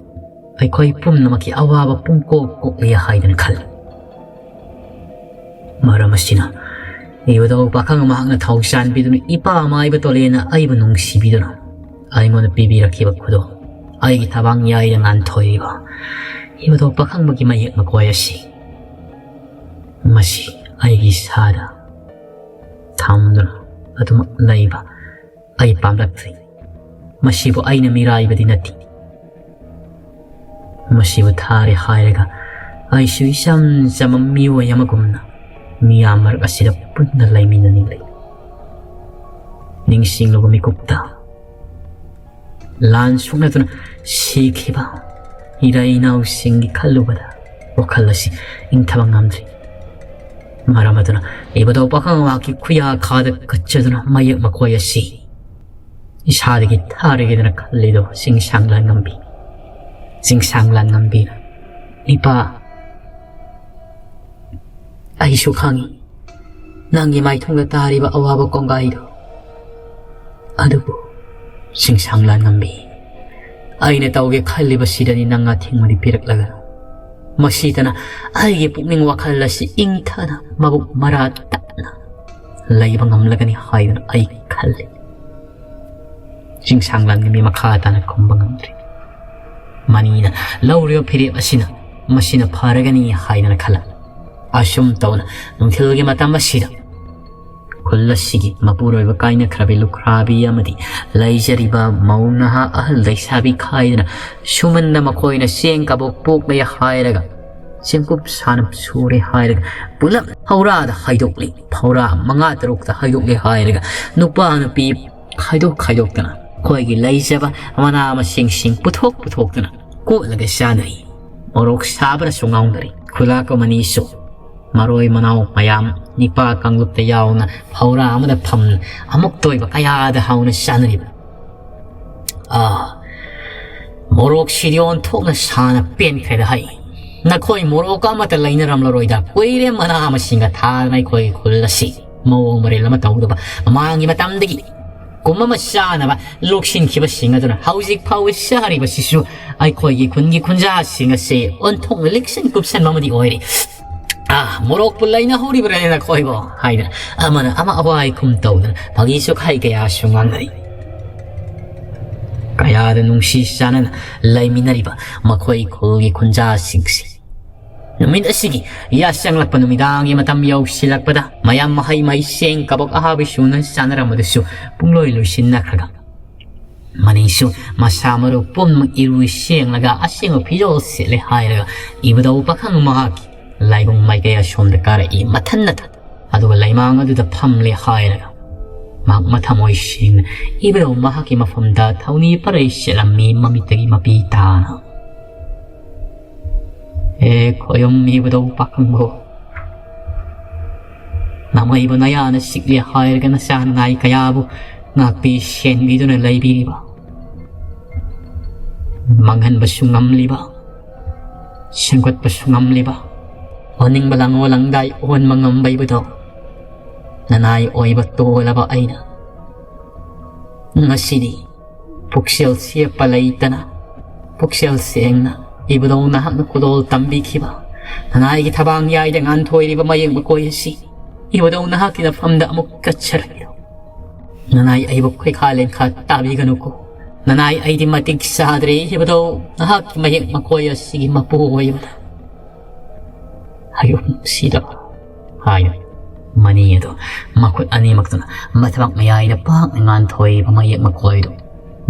ꯑꯩꯈꯣꯏ ꯄꯨꯝꯅꯃꯛꯀꯤ ꯑꯋꯥꯕ ꯄꯨꯡꯀꯣꯛ ꯀꯣꯛꯂꯦ ꯍꯥꯏꯗꯅ ꯈꯜꯂꯤ꯫ ꯃꯔꯝ ꯑꯁꯤꯅ ꯏꯕꯨꯙꯧ ꯄꯥꯈꯪ ꯃꯍꯥꯛꯅ ꯊꯧꯖꯥꯟꯕꯤꯗꯨꯅ ꯏꯄꯥ ꯃꯥꯏꯕ ꯇꯣꯂꯦꯅ ꯑꯩꯕꯨ ꯅꯨꯡꯁꯤꯕꯤꯗꯨꯅ ꯑꯩꯉꯣꯟꯗ ꯄꯤꯕꯤꯔꯛꯈꯤꯕ ꯈꯨꯗꯣꯜ, ꯑꯩꯒꯤ ꯊꯕꯥꯡ ꯌꯥꯏꯗ ꯉꯥꯟꯊꯣꯏꯔꯤꯕ ꯏꯕꯨꯙꯧ ꯄꯥꯈꯪꯕꯒꯤ ꯃꯌꯦꯛ ꯃꯀꯣꯏ ꯑꯁꯤ, ꯃꯁꯤ ꯑꯩꯒꯤ ꯏꯁꯥꯗ ꯊꯝꯗꯨꯅ ꯑꯗꯨꯃꯛ ꯂꯩꯕ ꯑꯩ ꯄꯥꯝꯂꯛꯇ꯭ꯔꯦ꯫ ꯃꯁꯤꯕꯨ ꯑꯩꯅ ꯃꯤꯔꯥꯏꯕꯗꯤ ꯅꯠꯇꯦ꯫ ꯃꯁꯤꯕꯨ ꯊꯥꯔꯦ ꯍꯥꯏꯔꯒ ꯑꯩꯁꯨ ꯏꯆꯝ ꯆꯝꯕ ꯃꯤꯑꯣꯏ ꯑꯃꯒꯨꯝꯅ ꯃꯤꯌꯥꯝ ꯃꯔꯛ ꯑꯁꯤꯗ ꯄꯨꯟꯅ ꯂꯩꯃꯤꯟꯅꯅꯤꯡꯂꯤ꯫ ꯅꯤꯡꯁꯤꯡꯂꯨꯕ ꯃꯤꯀꯨꯞꯇ ꯂꯥꯟ ꯁꯣꯛꯅꯗꯨꯅ ꯁꯤꯈꯤꯕ ꯏꯔꯩ ꯏꯅꯥꯎꯁꯤꯡꯒꯤ ꯈꯜꯂꯨꯕꯗ ꯋꯥꯈꯜ ꯑꯁꯤ ꯏꯪꯊꯕ ꯉꯝꯗ꯭ꯔꯤ꯫ ꯃꯔꯝ ꯑꯗꯨꯅ ꯏꯕꯨꯙꯧ ꯄꯥꯈꯪ ꯃꯍꯥꯛꯀꯤ ꯈꯨꯌꯥ ꯈꯥꯗ ꯀꯠꯆꯗꯨꯅ ꯃꯌꯦꯛ ꯃꯀꯣꯏ ꯑꯁꯤ ꯏꯁꯥꯗꯒꯤ ꯊꯥꯔꯒꯦꯗꯅ ꯈꯜꯂꯤꯗꯣ ꯆꯤꯡꯁꯥꯡ ꯂꯥꯟꯉꯝꯕꯤ, ꯆꯤꯡꯁꯥꯡ ꯂꯥꯟꯉꯝꯕꯤꯅ, ꯏꯄꯥ, ꯑꯩꯁꯨ ꯈꯪꯏ ꯅꯪꯒꯤ ꯃꯥꯏꯊꯣꯡꯗ ꯇꯥꯔꯤꯕ ꯑꯋꯥꯕ ꯀꯣꯡꯒꯥꯏꯗꯣ꯫ ꯑꯗꯨꯕꯨ ꯆꯤꯡꯁꯥꯡ ꯂꯥꯟꯉꯝꯕꯤ, ꯑꯩꯅ ꯇꯧꯒꯦ ꯈꯜꯂꯤꯕꯁꯤꯗꯅꯤ ꯅꯪ ꯑꯊꯤꯡꯕꯗꯤ ꯄꯤꯔꯛꯂꯒ, ꯃꯁꯤꯗꯅ ꯑꯩꯒꯤ ꯄꯨꯛꯅꯤꯡ ꯋꯥꯈꯜ ꯑꯁꯤ ꯏꯪꯊꯅ ꯃꯕꯨꯛ ꯃꯔꯥ ꯇꯠꯅ ꯂꯩꯕ ꯉꯝꯂꯒꯅꯤ ꯍꯥꯏꯗꯨꯅ ꯑꯩ ꯈꯜꯂꯤ꯫ ꯆꯤꯡꯁꯥꯡ ꯂꯥꯟꯉꯝꯕꯤ ꯃꯈꯥ ꯇꯥꯅ ꯈꯨꯝꯕ ꯉꯝꯗ꯭ꯔꯤ꯫ ꯃꯅꯤꯅ ꯂꯧꯔꯤꯕ ꯐꯤꯔꯦꯞ ꯑꯁꯤꯅ ꯃꯁꯤꯅ ꯐꯔꯒꯅꯤ ꯍꯥꯏꯗꯅ ꯈꯜꯂꯝꯃꯤ꯫ ꯑꯁꯨꯝ ꯇꯧꯅ ꯅꯨꯡꯊꯤꯜꯒꯤ ꯃꯇꯝ ꯑꯁꯤꯗ ꯈꯨꯜ ꯑꯁꯤꯒꯤ ꯃꯄꯨꯔꯣꯏꯕ ꯀꯥꯏꯅꯈ꯭ꯔꯕꯤ ꯂꯨꯈ꯭ꯔꯥꯕꯤ ꯑꯃꯗꯤ ꯂꯩꯖꯔꯤꯕ ꯃꯧ ꯅꯍꯥ ꯑꯍꯜ ꯂꯩꯁꯥꯕꯤ ꯈꯥꯏꯗꯅ ꯁꯨꯃꯟꯗ ꯃꯈꯣꯏꯅ ꯆꯦꯡ ꯀꯕꯣꯛ ꯄꯣꯛꯂꯦ ꯍꯥꯏꯔꯒ, ꯆꯦꯡꯀꯨꯞ ꯁꯥꯅ ꯁꯨꯔꯦ ꯍꯥꯏꯔꯒ, ꯄꯨꯂꯞ ꯐꯧꯔꯥꯗ ꯍꯥꯏꯗꯣꯛꯂꯤ꯫ ꯐꯧꯔꯥ ꯃꯉꯥ ꯇꯔꯨꯛꯇ ꯍꯥꯏꯗꯣꯛꯂꯦ ꯍꯥꯏꯔꯒ ꯅꯨꯄꯥ ꯅꯨꯄꯤ ꯈꯥꯏꯗꯣꯛ ꯈꯥꯏꯗꯣꯛꯇꯅ ꯑꯩꯈꯣꯏꯒꯤ ꯂꯩꯖꯕ ꯃꯅꯥ ꯃꯁꯤꯡꯁꯤꯡ ꯄꯨꯊꯣꯛ ꯄꯨꯊꯣꯛꯇꯅ ꯀꯣꯠꯂꯒ ꯆꯥꯅꯔꯤ꯫ ꯃꯣꯔꯣꯛ ꯁꯥꯕꯅꯁꯨ ꯉꯥꯎꯅꯔꯤ꯫ ꯈꯨꯂꯥꯛꯄ ꯃꯅꯤꯁꯨ ꯃꯔꯣꯏ ꯃꯅꯥꯎ ꯃꯌꯥꯝ, ꯅꯤꯄꯥ ꯀꯥꯡꯂꯨꯞꯇ ꯌꯥꯎꯅ ꯐꯧꯔꯥ ꯑꯃꯗ ꯐꯝ ꯑꯃꯨꯛꯇ ꯑꯣꯏꯕ ꯀꯌꯥꯗ ꯍꯥꯎꯅ ꯆꯥꯅꯔꯤꯕ꯫ ꯑꯥ, ꯃꯣꯔꯣꯛꯁꯤꯗꯤ ꯑꯣꯟꯊꯣꯛꯅ ꯁꯥꯅ ꯄꯦꯟꯈ꯭ꯔꯦꯗ ꯍꯩ꯫ ꯅꯈꯣꯏ ꯃꯣꯔꯣꯛ ꯑꯃꯠꯇ ꯂꯩꯅꯔꯝꯂꯔꯣꯏꯗ꯫ ꯀꯨꯏꯔꯦ ꯃꯅꯥ ꯃꯁꯤꯡꯒ ꯊꯥꯗꯅ ꯑꯩꯈꯣꯏꯒꯤ ꯈꯨꯜ ꯑꯁꯤ ꯃꯑꯣꯡ ꯃꯔꯤꯜ ꯑꯃ ꯇꯧꯗꯕ꯫ ꯃꯃꯥꯡꯒꯤ ꯃꯇꯝꯗꯒꯤ ꯀꯨꯝ ꯑꯃ ꯆꯥꯅꯕ ꯂꯣꯛꯁꯤꯟꯈꯤꯕꯁꯤꯡ ꯑꯗꯨꯅ ꯍꯧꯖꯤꯛ ꯐꯥꯎꯕ ꯆꯥꯔꯤꯕꯁꯤꯁꯨ ꯑꯩꯈꯣꯏꯒꯤ ꯈꯨꯟꯒꯤ ꯈꯨꯟꯖꯥꯁꯤꯡ ꯑꯁꯤ ꯑꯣꯟꯊꯣꯛꯅ ꯂꯤꯛꯁꯟ ꯀꯨꯞꯁꯟꯕ ꯑꯃꯗꯤ ꯑꯣꯏꯔꯤ꯫ "ꯑꯥ, ꯃꯣꯔꯣꯛꯄꯨ ꯂꯩꯅꯍꯧꯔꯤꯕ꯭ꯔꯅꯦ ꯅꯈꯣꯏꯕꯣ?" ꯍꯥꯏꯗꯅ ꯑꯃꯅ ꯑꯃ ꯑꯋꯥꯏ ꯈꯨꯝ ꯇꯧꯗꯅ ꯐꯥꯒꯤ ꯆꯨꯈꯥꯏ ꯀꯌꯥꯁꯨ ꯉꯥꯡꯅꯔꯤ꯫ ꯀꯌꯥꯗ ꯅꯨꯡꯁꯤ ꯆꯥꯟꯅꯅ ꯂꯩꯃꯤꯟꯅꯔꯤꯕ ꯃꯈꯣꯏ ꯈꯨꯜꯒꯤ ꯈꯨꯟꯖꯥꯁꯤꯡꯁꯤ꯫ ꯅꯨꯃꯤꯠ ꯑꯁꯤꯒꯤ ꯌꯥꯆꯪꯂꯛꯄ ꯅꯨꯃꯤꯗꯥꯡꯒꯤ ꯃꯇꯝ ꯌꯧꯁꯤꯜꯂꯛꯄꯗ ꯃꯌꯥꯝ ꯃꯍꯩ ꯃꯍꯩꯁꯦꯡ ꯀꯕꯛ ꯑꯍꯥꯕꯤ ꯁꯨꯅ ꯆꯥꯟꯅꯔꯝꯕꯗꯨꯁꯨ ꯄꯨꯡꯂꯣꯏ ꯂꯣꯏꯁꯤꯟꯅꯈ꯭ꯔꯒ, ꯃꯅꯤꯡꯁꯨ ꯃꯁꯥ ꯃꯔꯨ ꯄꯨꯝꯅꯃꯛ ꯏꯔꯨ ꯁꯦꯡꯂꯒ ꯑꯁꯦꯡꯕ ꯐꯤꯖꯣꯜ ꯁꯦꯠꯂꯦ ꯍꯥꯏꯔꯒ ꯏꯕꯨꯙꯧ ꯄꯥꯈꯪ ꯃꯍꯥꯛꯀꯤ ꯂꯥꯏꯕꯨꯡ ꯃꯥꯏꯀꯩ ꯑꯁꯣꯝꯗ ꯀꯥꯔꯛꯏ ꯃꯊꯟꯅꯇ꯫ ꯑꯗꯨꯒ ꯂꯩꯃꯥꯡ ꯑꯗꯨꯗ ꯐꯝꯂꯦ ꯍꯥꯏꯔꯒ ꯃꯍꯥꯛ ꯃꯊꯃꯣꯏ ꯁꯦꯡꯅ ꯏꯕꯨꯙꯧ ꯃꯍꯥꯛꯀꯤ ꯃꯐꯝꯗ ꯊꯧꯅꯤ ꯄꯔꯩ ꯆꯦꯜꯂꯝꯃꯤ ꯃꯃꯤꯠꯇꯒꯤ ꯃꯄꯤ ꯇꯥꯅ꯫ "ꯑꯦ ꯈꯣꯌꯨꯝ ꯏꯕꯨꯙꯧ ꯄꯥꯈꯪꯕꯣ, ꯅꯃꯩꯕꯨ ꯅꯌꯥꯅ ꯆꯤꯛꯂꯦ ꯍꯥꯏꯔꯒ ꯅꯆꯥ ꯅꯅꯥꯏ ꯀꯌꯥꯕꯨ ꯉꯥꯛꯄꯤ ꯁꯦꯟꯕꯤꯗꯨꯅ ꯂꯩꯕꯤꯔꯤꯕ, ꯃꯥꯡꯍꯟꯕꯁꯨ ꯉꯝꯂꯤꯕ, ꯁꯦꯝꯒꯠꯄꯁꯨ ꯉꯝꯂꯤꯕ, ꯑꯣꯟꯅꯤꯡꯕ ꯂꯥꯡꯑꯣ ꯂꯥꯡꯗꯥꯏ ꯑꯣꯟꯕ ꯉꯝꯕ ꯏꯕꯨꯙꯧ, ꯅꯅꯥꯏ ꯑꯣꯏꯕ ꯇꯣꯜꯂꯕ ꯑꯩꯅ ꯉꯁꯤꯗꯤ ꯄꯨꯛꯆꯦꯜ ꯆꯦꯞꯄ ꯂꯩꯇꯅ ꯄꯨꯛꯆꯦꯜ ꯁꯦꯡꯅ ꯏꯕꯨꯙꯧ ꯅꯍꯥꯛꯅ ꯈꯨꯗꯣꯜ ꯇꯝꯕꯤꯈꯤꯕ ꯅꯅꯥꯏꯒꯤ ꯊꯕꯥꯡ ꯌꯥꯏꯗ ꯉꯥꯟꯊꯣꯏꯔꯤꯕ ꯃꯌꯦꯛ ꯃꯀꯣꯏ ꯑꯁꯤ ꯏꯕꯨꯙꯧ ꯅꯍꯥꯛꯀꯤ ꯅꯐꯝꯗ ꯑꯃꯨꯛ ꯀꯠꯆꯔꯛꯂꯣ꯫ ꯅꯅꯥꯏ ꯑꯩꯕꯨ ꯈꯣꯏꯈꯥ ꯂꯦꯟꯈꯥ ꯇꯥꯕꯤꯒꯅꯨꯀꯣ꯫ ꯅꯅꯥꯏ ꯑꯩꯗꯤ ꯃꯇꯤꯛ ꯆꯥꯗ꯭ꯔꯦ ꯏꯕꯨꯙꯧ ꯅꯍꯥꯛꯀꯤ ꯃꯌꯦꯛ ꯃꯀꯣꯏ ꯑꯁꯤꯒꯤ ꯃꯄꯨ ꯑꯣꯏꯕꯗ꯫ ꯍꯌꯨꯝ ꯁꯤꯗꯕ ꯍꯥꯏꯅ ꯃꯅꯤ ꯑꯗꯨ ꯃꯈꯨꯠ ꯑꯅꯤꯃꯛꯇꯨꯅ ꯃꯊꯕꯥꯛ ꯃꯌꯥꯏꯗ ꯄꯥꯛꯅ ꯉꯥꯟꯊꯣꯏꯕ ꯃꯌꯦꯛ ꯃꯀꯣꯏꯗꯨ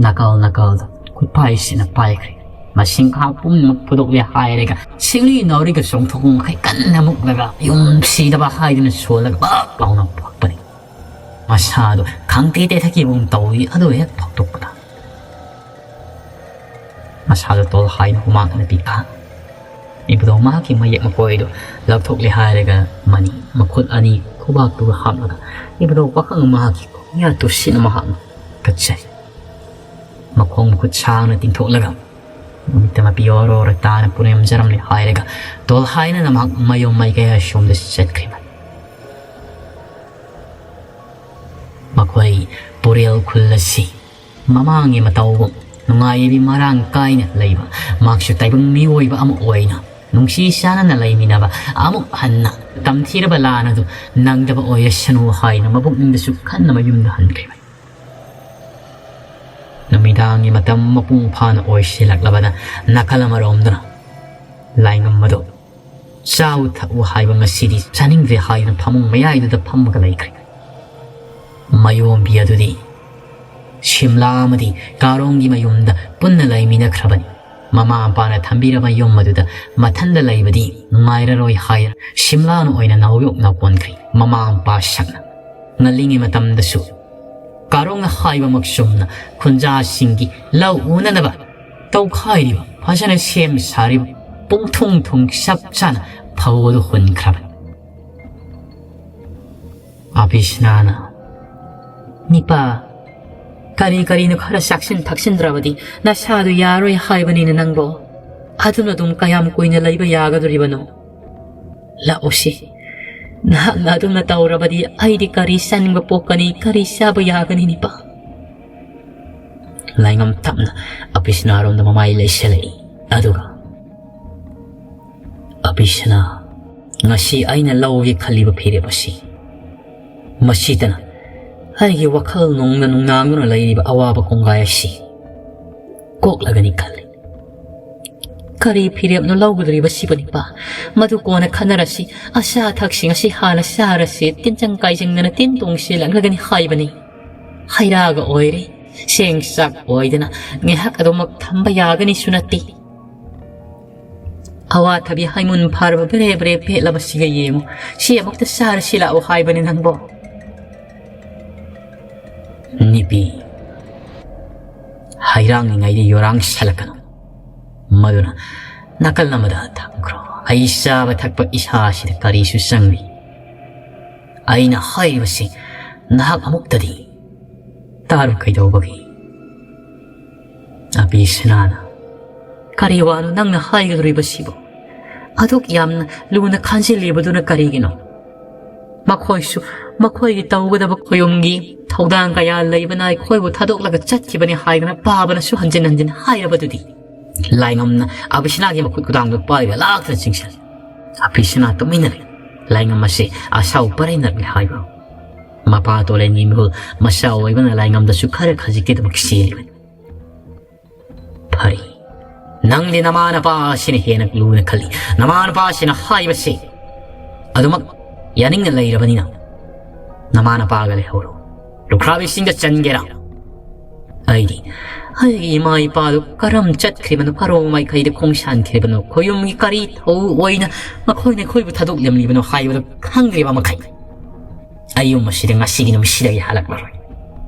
ꯅꯥꯀꯜ ꯅꯥꯀꯜꯗ ꯈꯨꯠꯄꯥꯏꯁꯤꯅ ꯄꯥꯏꯈ꯭ꯔꯦ꯫ ꯃꯁꯤꯡ ꯈꯥ ꯄꯨꯝꯅꯃꯛ ꯐꯨꯗꯣꯛꯂꯦ ꯍꯥꯏꯔꯒ ꯁꯤꯡꯂꯤ ꯅꯥꯎꯔꯤꯒ ꯆꯣꯡꯊꯣꯛꯄ ꯃꯈꯩ ꯀꯟꯅ ꯃꯨꯛꯂꯒ ꯌꯨꯝ ꯁꯤꯗꯕ ꯍꯥꯏꯗꯨꯅ ꯁꯣꯜꯂꯒ ꯄꯥꯛ ꯂꯥꯎꯅ ꯄꯣꯛꯄꯅꯤ꯫ ꯃꯁꯥꯗꯨ ꯈꯪꯇꯦ ꯇꯦꯊꯈꯤꯕꯒꯨꯝ ꯇꯧꯏ꯫ ꯑꯗꯨ ꯍꯦꯛ ꯐꯥꯎꯗꯣꯛꯄꯗ ꯃꯁꯥꯗꯨ ꯇꯣꯜ ꯍꯥꯏꯅ ꯍꯨꯃꯥꯡ ꯑꯅꯞꯄꯤ ꯀꯥꯡ ꯏꯕꯨꯙꯧ ꯃꯍꯥꯛꯀꯤ ꯃꯌꯦꯛ ꯃꯀꯣꯏꯗꯨ ꯂꯧꯊꯣꯛꯂꯦ ꯍꯥꯏꯔꯒ ꯃꯅꯤ ꯃꯈꯨꯠ ꯑꯅꯤ ꯈꯨꯕꯥꯛꯇꯨꯒ ꯍꯥꯞꯂꯒ ꯏꯕꯨꯙꯧ ꯄꯥꯈꯪ ꯃꯍꯥꯛꯀꯤ ꯈꯣꯡꯌꯥ ꯇꯨꯁꯤꯠ ꯑꯃ ꯍꯥꯞꯅ ꯀꯠꯆꯩ꯫ ꯃꯈꯣꯡ ꯃꯈꯨꯠ ꯁꯥꯡꯅ ꯇꯤꯡꯊꯣꯛꯂꯒ ꯅꯨꯃꯤꯠꯇ ꯃꯄꯤ ꯑꯣꯔ ꯑꯣꯔ ꯇꯥꯅ ꯄꯨꯅꯦꯝꯖꯔꯝꯂꯦ ꯍꯥꯏꯔꯒ ꯇꯣꯜ ꯍꯥꯏꯅꯅ ꯃꯍꯥꯛ ꯃꯌꯨꯝ ꯃꯥꯏꯀꯩ ꯑꯁꯣꯝꯗ ꯆꯠꯈ꯭ꯔꯤꯕꯅꯤ꯫ ꯃꯈꯣꯏ ꯄꯨꯔꯦꯜ ꯈꯨꯜ ꯑꯁꯤ ꯃꯃꯥꯡꯒꯤ ꯃꯇꯧꯒꯨꯝ ꯅꯨꯡꯉꯥꯏꯕꯤ ꯃꯔꯥꯡ ꯀꯥꯏꯅ ꯂꯩꯕ, ꯃꯍꯥꯛꯁꯨ ꯇꯥꯏꯕꯪ ꯃꯤꯑꯣꯏꯕ ꯑꯃ ꯑꯣꯏꯅ ꯅꯨꯡꯁꯤ ꯆꯥꯟꯅꯅ ꯂꯩꯃꯤꯟꯅꯕ ꯑꯃꯨꯛ ꯍꯟꯅ ꯇꯝꯊꯤꯔꯕ ꯂꯥꯟ ꯑꯗꯨ ꯅꯪꯗꯕ ꯑꯣꯏꯔꯁꯅꯨ ꯍꯥꯏꯅ ꯃꯕꯨꯛꯅꯤꯡꯗꯁꯨ ꯈꯟꯅ ꯃꯌꯨꯝꯗ ꯍꯟꯈ꯭ꯔꯤꯕꯅꯤ꯫ ꯅꯨꯃꯤꯗꯥꯡꯒꯤ ꯃꯇꯝ ꯃꯄꯨꯡ ꯐꯥꯅ ꯑꯣꯏꯁꯤꯜꯂꯛꯂꯕꯗ ꯅꯥꯀꯜ ꯑꯃꯔꯣꯝꯗꯅ ꯂꯥꯏꯉꯝ ꯑꯗꯨ ꯆꯥꯎ ꯊꯛꯎ ꯍꯥꯏꯕ ꯉꯁꯤꯗꯤ ꯆꯥꯅꯤꯡꯗ꯭ꯔꯦ ꯍꯥꯏꯗꯨꯅ ꯐꯃꯨꯡ ꯃꯌꯥꯏꯗꯨꯗ ꯐꯝꯃꯒ ꯂꯩꯈ꯭ꯔꯦ꯫ ꯃꯌꯣꯝꯕꯤ ꯑꯗꯨꯗꯤ ꯁꯤꯝꯂꯥ ꯑꯃꯗꯤ ꯀꯥꯔꯣꯡꯒꯤ ꯃꯌꯨꯝꯗ ꯄꯨꯟꯅ ꯂꯩꯃꯤꯟꯅꯈ꯭ꯔꯕꯅꯤ꯫ ꯃꯃꯥ ꯃꯄꯥꯅ ꯊꯝꯕꯤꯔꯕ ꯌꯨꯝ ꯑꯗꯨꯗ ꯃꯊꯟꯗ ꯂꯩꯕꯗꯤ ꯅꯨꯡꯉꯥꯏꯔꯔꯣꯏ ꯍꯥꯏꯅ ꯁꯤꯝꯂꯥꯅ ꯑꯣꯏꯅ ꯅꯥꯎꯌꯣꯛꯅ ꯀꯣꯟꯈ꯭ꯔꯦ꯫ ꯃꯃꯥ ꯃꯄꯥ ꯁꯛꯅ ꯉꯜꯂꯤꯉꯩ ꯃꯇꯝꯗꯁꯨ ꯀꯥꯔꯣꯡꯅ ꯍꯥꯏꯕꯃꯛ ꯆꯨꯝꯅ ꯈꯨꯟꯖꯥꯁꯤꯡꯒꯤ ꯂꯧ ꯎꯅꯅꯕ ꯇꯧꯈꯥꯏꯔꯤꯕ, ꯐꯖꯅ ꯁꯦꯝ ꯁꯥꯔꯤꯕ, ꯄꯨꯡꯊꯨꯡ ꯊꯨꯡ ꯆꯞ ꯆꯥꯅ ꯐꯧ ꯑꯗꯨ ꯍꯨꯟꯈ꯭ꯔꯕꯅꯤ꯫ ꯑꯕꯤꯁꯅꯥꯅ, "ꯅꯤꯄꯥ, ꯀꯔꯤ ꯀꯔꯤꯅꯣ ꯈꯔ ꯆꯥꯛꯁꯤꯟ ꯊꯛꯁꯤꯟꯗ꯭ꯔꯕꯗꯤ ꯅꯁꯥꯗꯨ ꯌꯥꯔꯣꯏ ꯍꯥꯏꯕꯅꯤꯅ ꯅꯪꯕꯣ꯫ ꯑꯗꯨꯅ ꯑꯗꯨꯝ ꯀꯌꯥꯝ ꯀꯨꯏꯅ ꯂꯩꯕ ꯌꯥꯒꯗꯣꯔꯤꯕꯅꯣ? ꯂꯥꯛꯎꯁꯤ, ꯅꯍꯥꯛꯅ ꯑꯗꯨꯝꯅ ꯇꯧꯔꯕꯗꯤ ꯑꯩꯗꯤ ꯀꯔꯤ ꯆꯥꯅꯤꯡꯕ ꯄꯣꯛꯀꯅꯤ, ꯀꯔꯤ ꯆꯥꯕ ꯌꯥꯒꯅꯤ ꯅꯤꯄꯥ?" ꯂꯥꯏꯉꯝ ꯇꯞꯅ ꯑꯕꯤꯁꯅꯥꯔꯣꯝꯗ ꯃꯃꯥꯏ ꯂꯩꯁꯜꯂꯛꯏ꯫ ꯑꯗꯨꯒ, "ꯑꯕꯤꯁꯅꯥ, ꯉꯁꯤ ꯑꯩꯅ ꯂꯧꯒꯦ ꯈꯜꯂꯤꯕ ꯐꯤꯔꯦꯞ ꯑꯁꯤ ꯃꯁꯤꯗꯅ ꯑꯩꯒꯤ ꯋꯥꯈꯜ ꯅꯨꯡꯅ ꯅꯨꯡꯅꯥꯡꯗꯨꯅ ꯂꯩꯔꯤꯕ ꯑꯋꯥꯕ ꯀꯣꯡꯒꯥꯏ ꯑꯁꯤ ꯀꯣꯛꯂꯒꯅꯤ ꯈꯜꯂꯤ꯫ ꯀꯔꯤ ꯐꯤꯔꯦꯞꯅꯣ ꯂꯧꯒꯗꯧꯔꯤꯕꯁꯤꯕꯨ ꯅꯤꯄꯥ? ꯃꯗꯨ ꯀꯣꯟꯅ ꯈꯟꯅꯔꯁꯤ꯫ ꯑꯆꯥ ꯑꯊꯛꯁꯤꯡ ꯑꯁꯤ ꯍꯥꯟꯅ ꯆꯥꯔꯁꯤ꯫ ꯇꯤꯟꯖꯪ ꯀꯥꯏꯖꯪꯗꯅ ꯇꯤꯟ ꯇꯣꯡꯁꯤꯜꯂꯛꯂꯒꯅꯤ ꯍꯥꯏꯕꯅꯤ꯫ ꯍꯩꯔꯥꯒ ꯑꯣꯏꯔꯦ, ꯆꯦꯡ ꯆꯥꯛ ꯑꯣꯏꯗꯅ ꯉꯥꯏꯍꯥꯛ ꯑꯗꯨꯃꯛ ꯊꯝꯕ ꯌꯥꯒꯅꯤꯁꯨ ꯅꯠꯇꯦ꯫ ꯑꯋꯥꯊꯕꯤ ꯍꯩꯃꯨꯟ ꯐꯥꯔꯕ ꯕ꯭ꯔꯦ ꯕ꯭ꯔꯦ ꯄꯦꯠꯂꯕꯁꯤꯒ ꯌꯦꯡꯉꯨ꯫ ꯁꯤ ꯑꯃꯨꯛꯇ ꯆꯥꯔꯁꯤ ꯂꯥꯛꯑꯣ ꯍꯥꯏꯕꯅꯤ ꯅꯪꯕꯣ?" ꯅꯤꯄꯤ, ꯍꯩꯔꯥꯡꯂꯤꯉꯩꯗ ꯌꯣꯔꯥꯡ ꯁꯥꯂꯛꯀꯅꯨ꯫ ꯃꯗꯨꯅ ꯅꯥꯀꯜ ꯑꯃꯗ ꯊꯝꯈ꯭ꯔꯣ꯫ ꯑꯩ ꯆꯥꯕ ꯊꯛꯄ ꯏꯁꯥꯁꯤꯗ ꯀꯔꯤꯁꯨ ꯆꯪꯗꯦ꯫ ꯑꯩꯅ ꯍꯥꯏꯔꯤꯕꯁꯤ ꯅꯍꯥꯛ ꯑꯃꯨꯛꯇꯗꯤ ꯇꯥꯔꯨ ꯀꯩꯗꯧꯕꯒꯤ?" ꯑꯕꯤꯁꯅꯥꯅ, "ꯀꯔꯤ ꯋꯥꯅꯣ ꯅꯪꯅ ꯍꯥꯏꯒꯗꯧꯔꯤꯕꯁꯤꯕꯨ? ꯑꯗꯨꯛ ꯌꯥꯝꯅ ꯂꯨꯅ ꯈꯟꯖꯤꯜꯂꯤꯕꯗꯨꯅ ꯀꯔꯤꯒꯤꯅꯣ? ꯃꯈꯣꯏꯁꯨ ꯃꯈꯣꯏꯒꯤ ꯇꯧꯒꯗꯕ ꯈꯣꯌꯨꯝꯒꯤ ꯊꯧꯗꯥꯡ ꯀꯌꯥ ꯂꯩꯕꯅ ꯑꯩꯈꯣꯏꯕꯨ ꯊꯥꯗꯣꯛꯂꯒ ꯆꯠꯈꯤꯕꯅꯤ ꯍꯥꯏꯗꯅ ꯄꯥꯕꯅꯁꯨ ꯍꯟꯖꯤꯟ ꯍꯟꯖꯤꯟ ꯍꯥꯏꯔꯕꯗꯨꯗꯤ꯫" ꯂꯥꯏꯉꯝꯅ ꯑꯕꯤꯁꯅꯥꯒꯤ ꯃꯈꯨꯠ ꯈꯨꯗꯥꯡꯗꯨ ꯄꯥꯏꯔꯒ ꯂꯥꯛꯇꯨꯅ ꯆꯤꯡꯁꯤꯜꯂꯤ꯫ ꯑꯕꯤꯁꯅꯥ ꯇꯨꯃꯤꯟꯅ ꯂꯩ꯫ ꯂꯥꯏꯉꯝ ꯑꯁꯤ ꯑꯁꯥꯎ ꯄꯔꯩꯅꯔꯦ ꯍꯥꯏꯕ꯫ ꯃꯄꯥ ꯇꯣꯂꯦꯟꯒꯤ ꯃꯤꯍꯨꯜ ꯃꯆꯥ ꯑꯣꯏꯕꯅ ꯂꯥꯏꯉꯝꯗꯁꯨ ꯈꯔ ꯈꯖꯤꯛꯀꯤꯗꯃꯛ ꯆꯦꯜꯂꯤꯕꯅꯤ꯫ "ꯐꯔꯦ, ꯅꯪꯗꯤ ꯅꯃꯥ ꯅꯄꯥ ꯑꯁꯤꯅ ꯍꯦꯟꯅ ꯂꯨꯅ ꯈꯜꯂꯤ꯫ ꯅꯃꯥ ꯅꯄꯥ ꯑꯁꯤꯅ ꯍꯥꯏꯕꯁꯤ ꯑꯗꯨꯃꯛ ꯌꯥꯅꯤꯡꯅ ꯂꯩꯔꯕꯅꯤꯅ ꯅꯃꯥ ꯅꯄꯥꯒ ꯂꯩꯍꯧꯔꯣ꯫ ꯂꯨꯈ꯭ꯔꯥꯕꯤꯁꯤꯡꯗ ꯆꯟꯒꯦꯔꯥ?" ꯑꯩꯗꯤ ꯑꯩꯒꯤ ꯏꯃꯥ ꯏꯄꯥꯗꯨ ꯀꯔꯝ ꯆꯠꯈ꯭ꯔꯤꯕꯅꯣ, ꯀꯔꯣꯝ ꯃꯥꯏꯀꯩꯗ ꯈꯣꯡꯁꯥꯟꯈ꯭ꯔꯤꯕꯅꯣ, ꯈꯣꯌꯨꯝꯒꯤ ꯀꯔꯤ ꯊꯧ ꯑꯣꯏꯅ ꯃꯈꯣꯏꯅ ꯑꯩꯈꯣꯏꯕꯨ ꯊꯥꯗꯣꯛꯂꯝꯂꯤꯕꯅꯣ ꯍꯥꯏꯕꯗꯨ ꯈꯪꯗ꯭ꯔꯤꯕ ꯃꯈꯩ ꯑꯩ ꯌꯨꯝ ꯑꯁꯤꯗ ꯉꯁꯤꯒꯤ ꯅꯨꯃꯤꯠꯁꯤꯗꯒꯤ ꯍꯜꯂꯛꯂꯔꯣꯏ꯫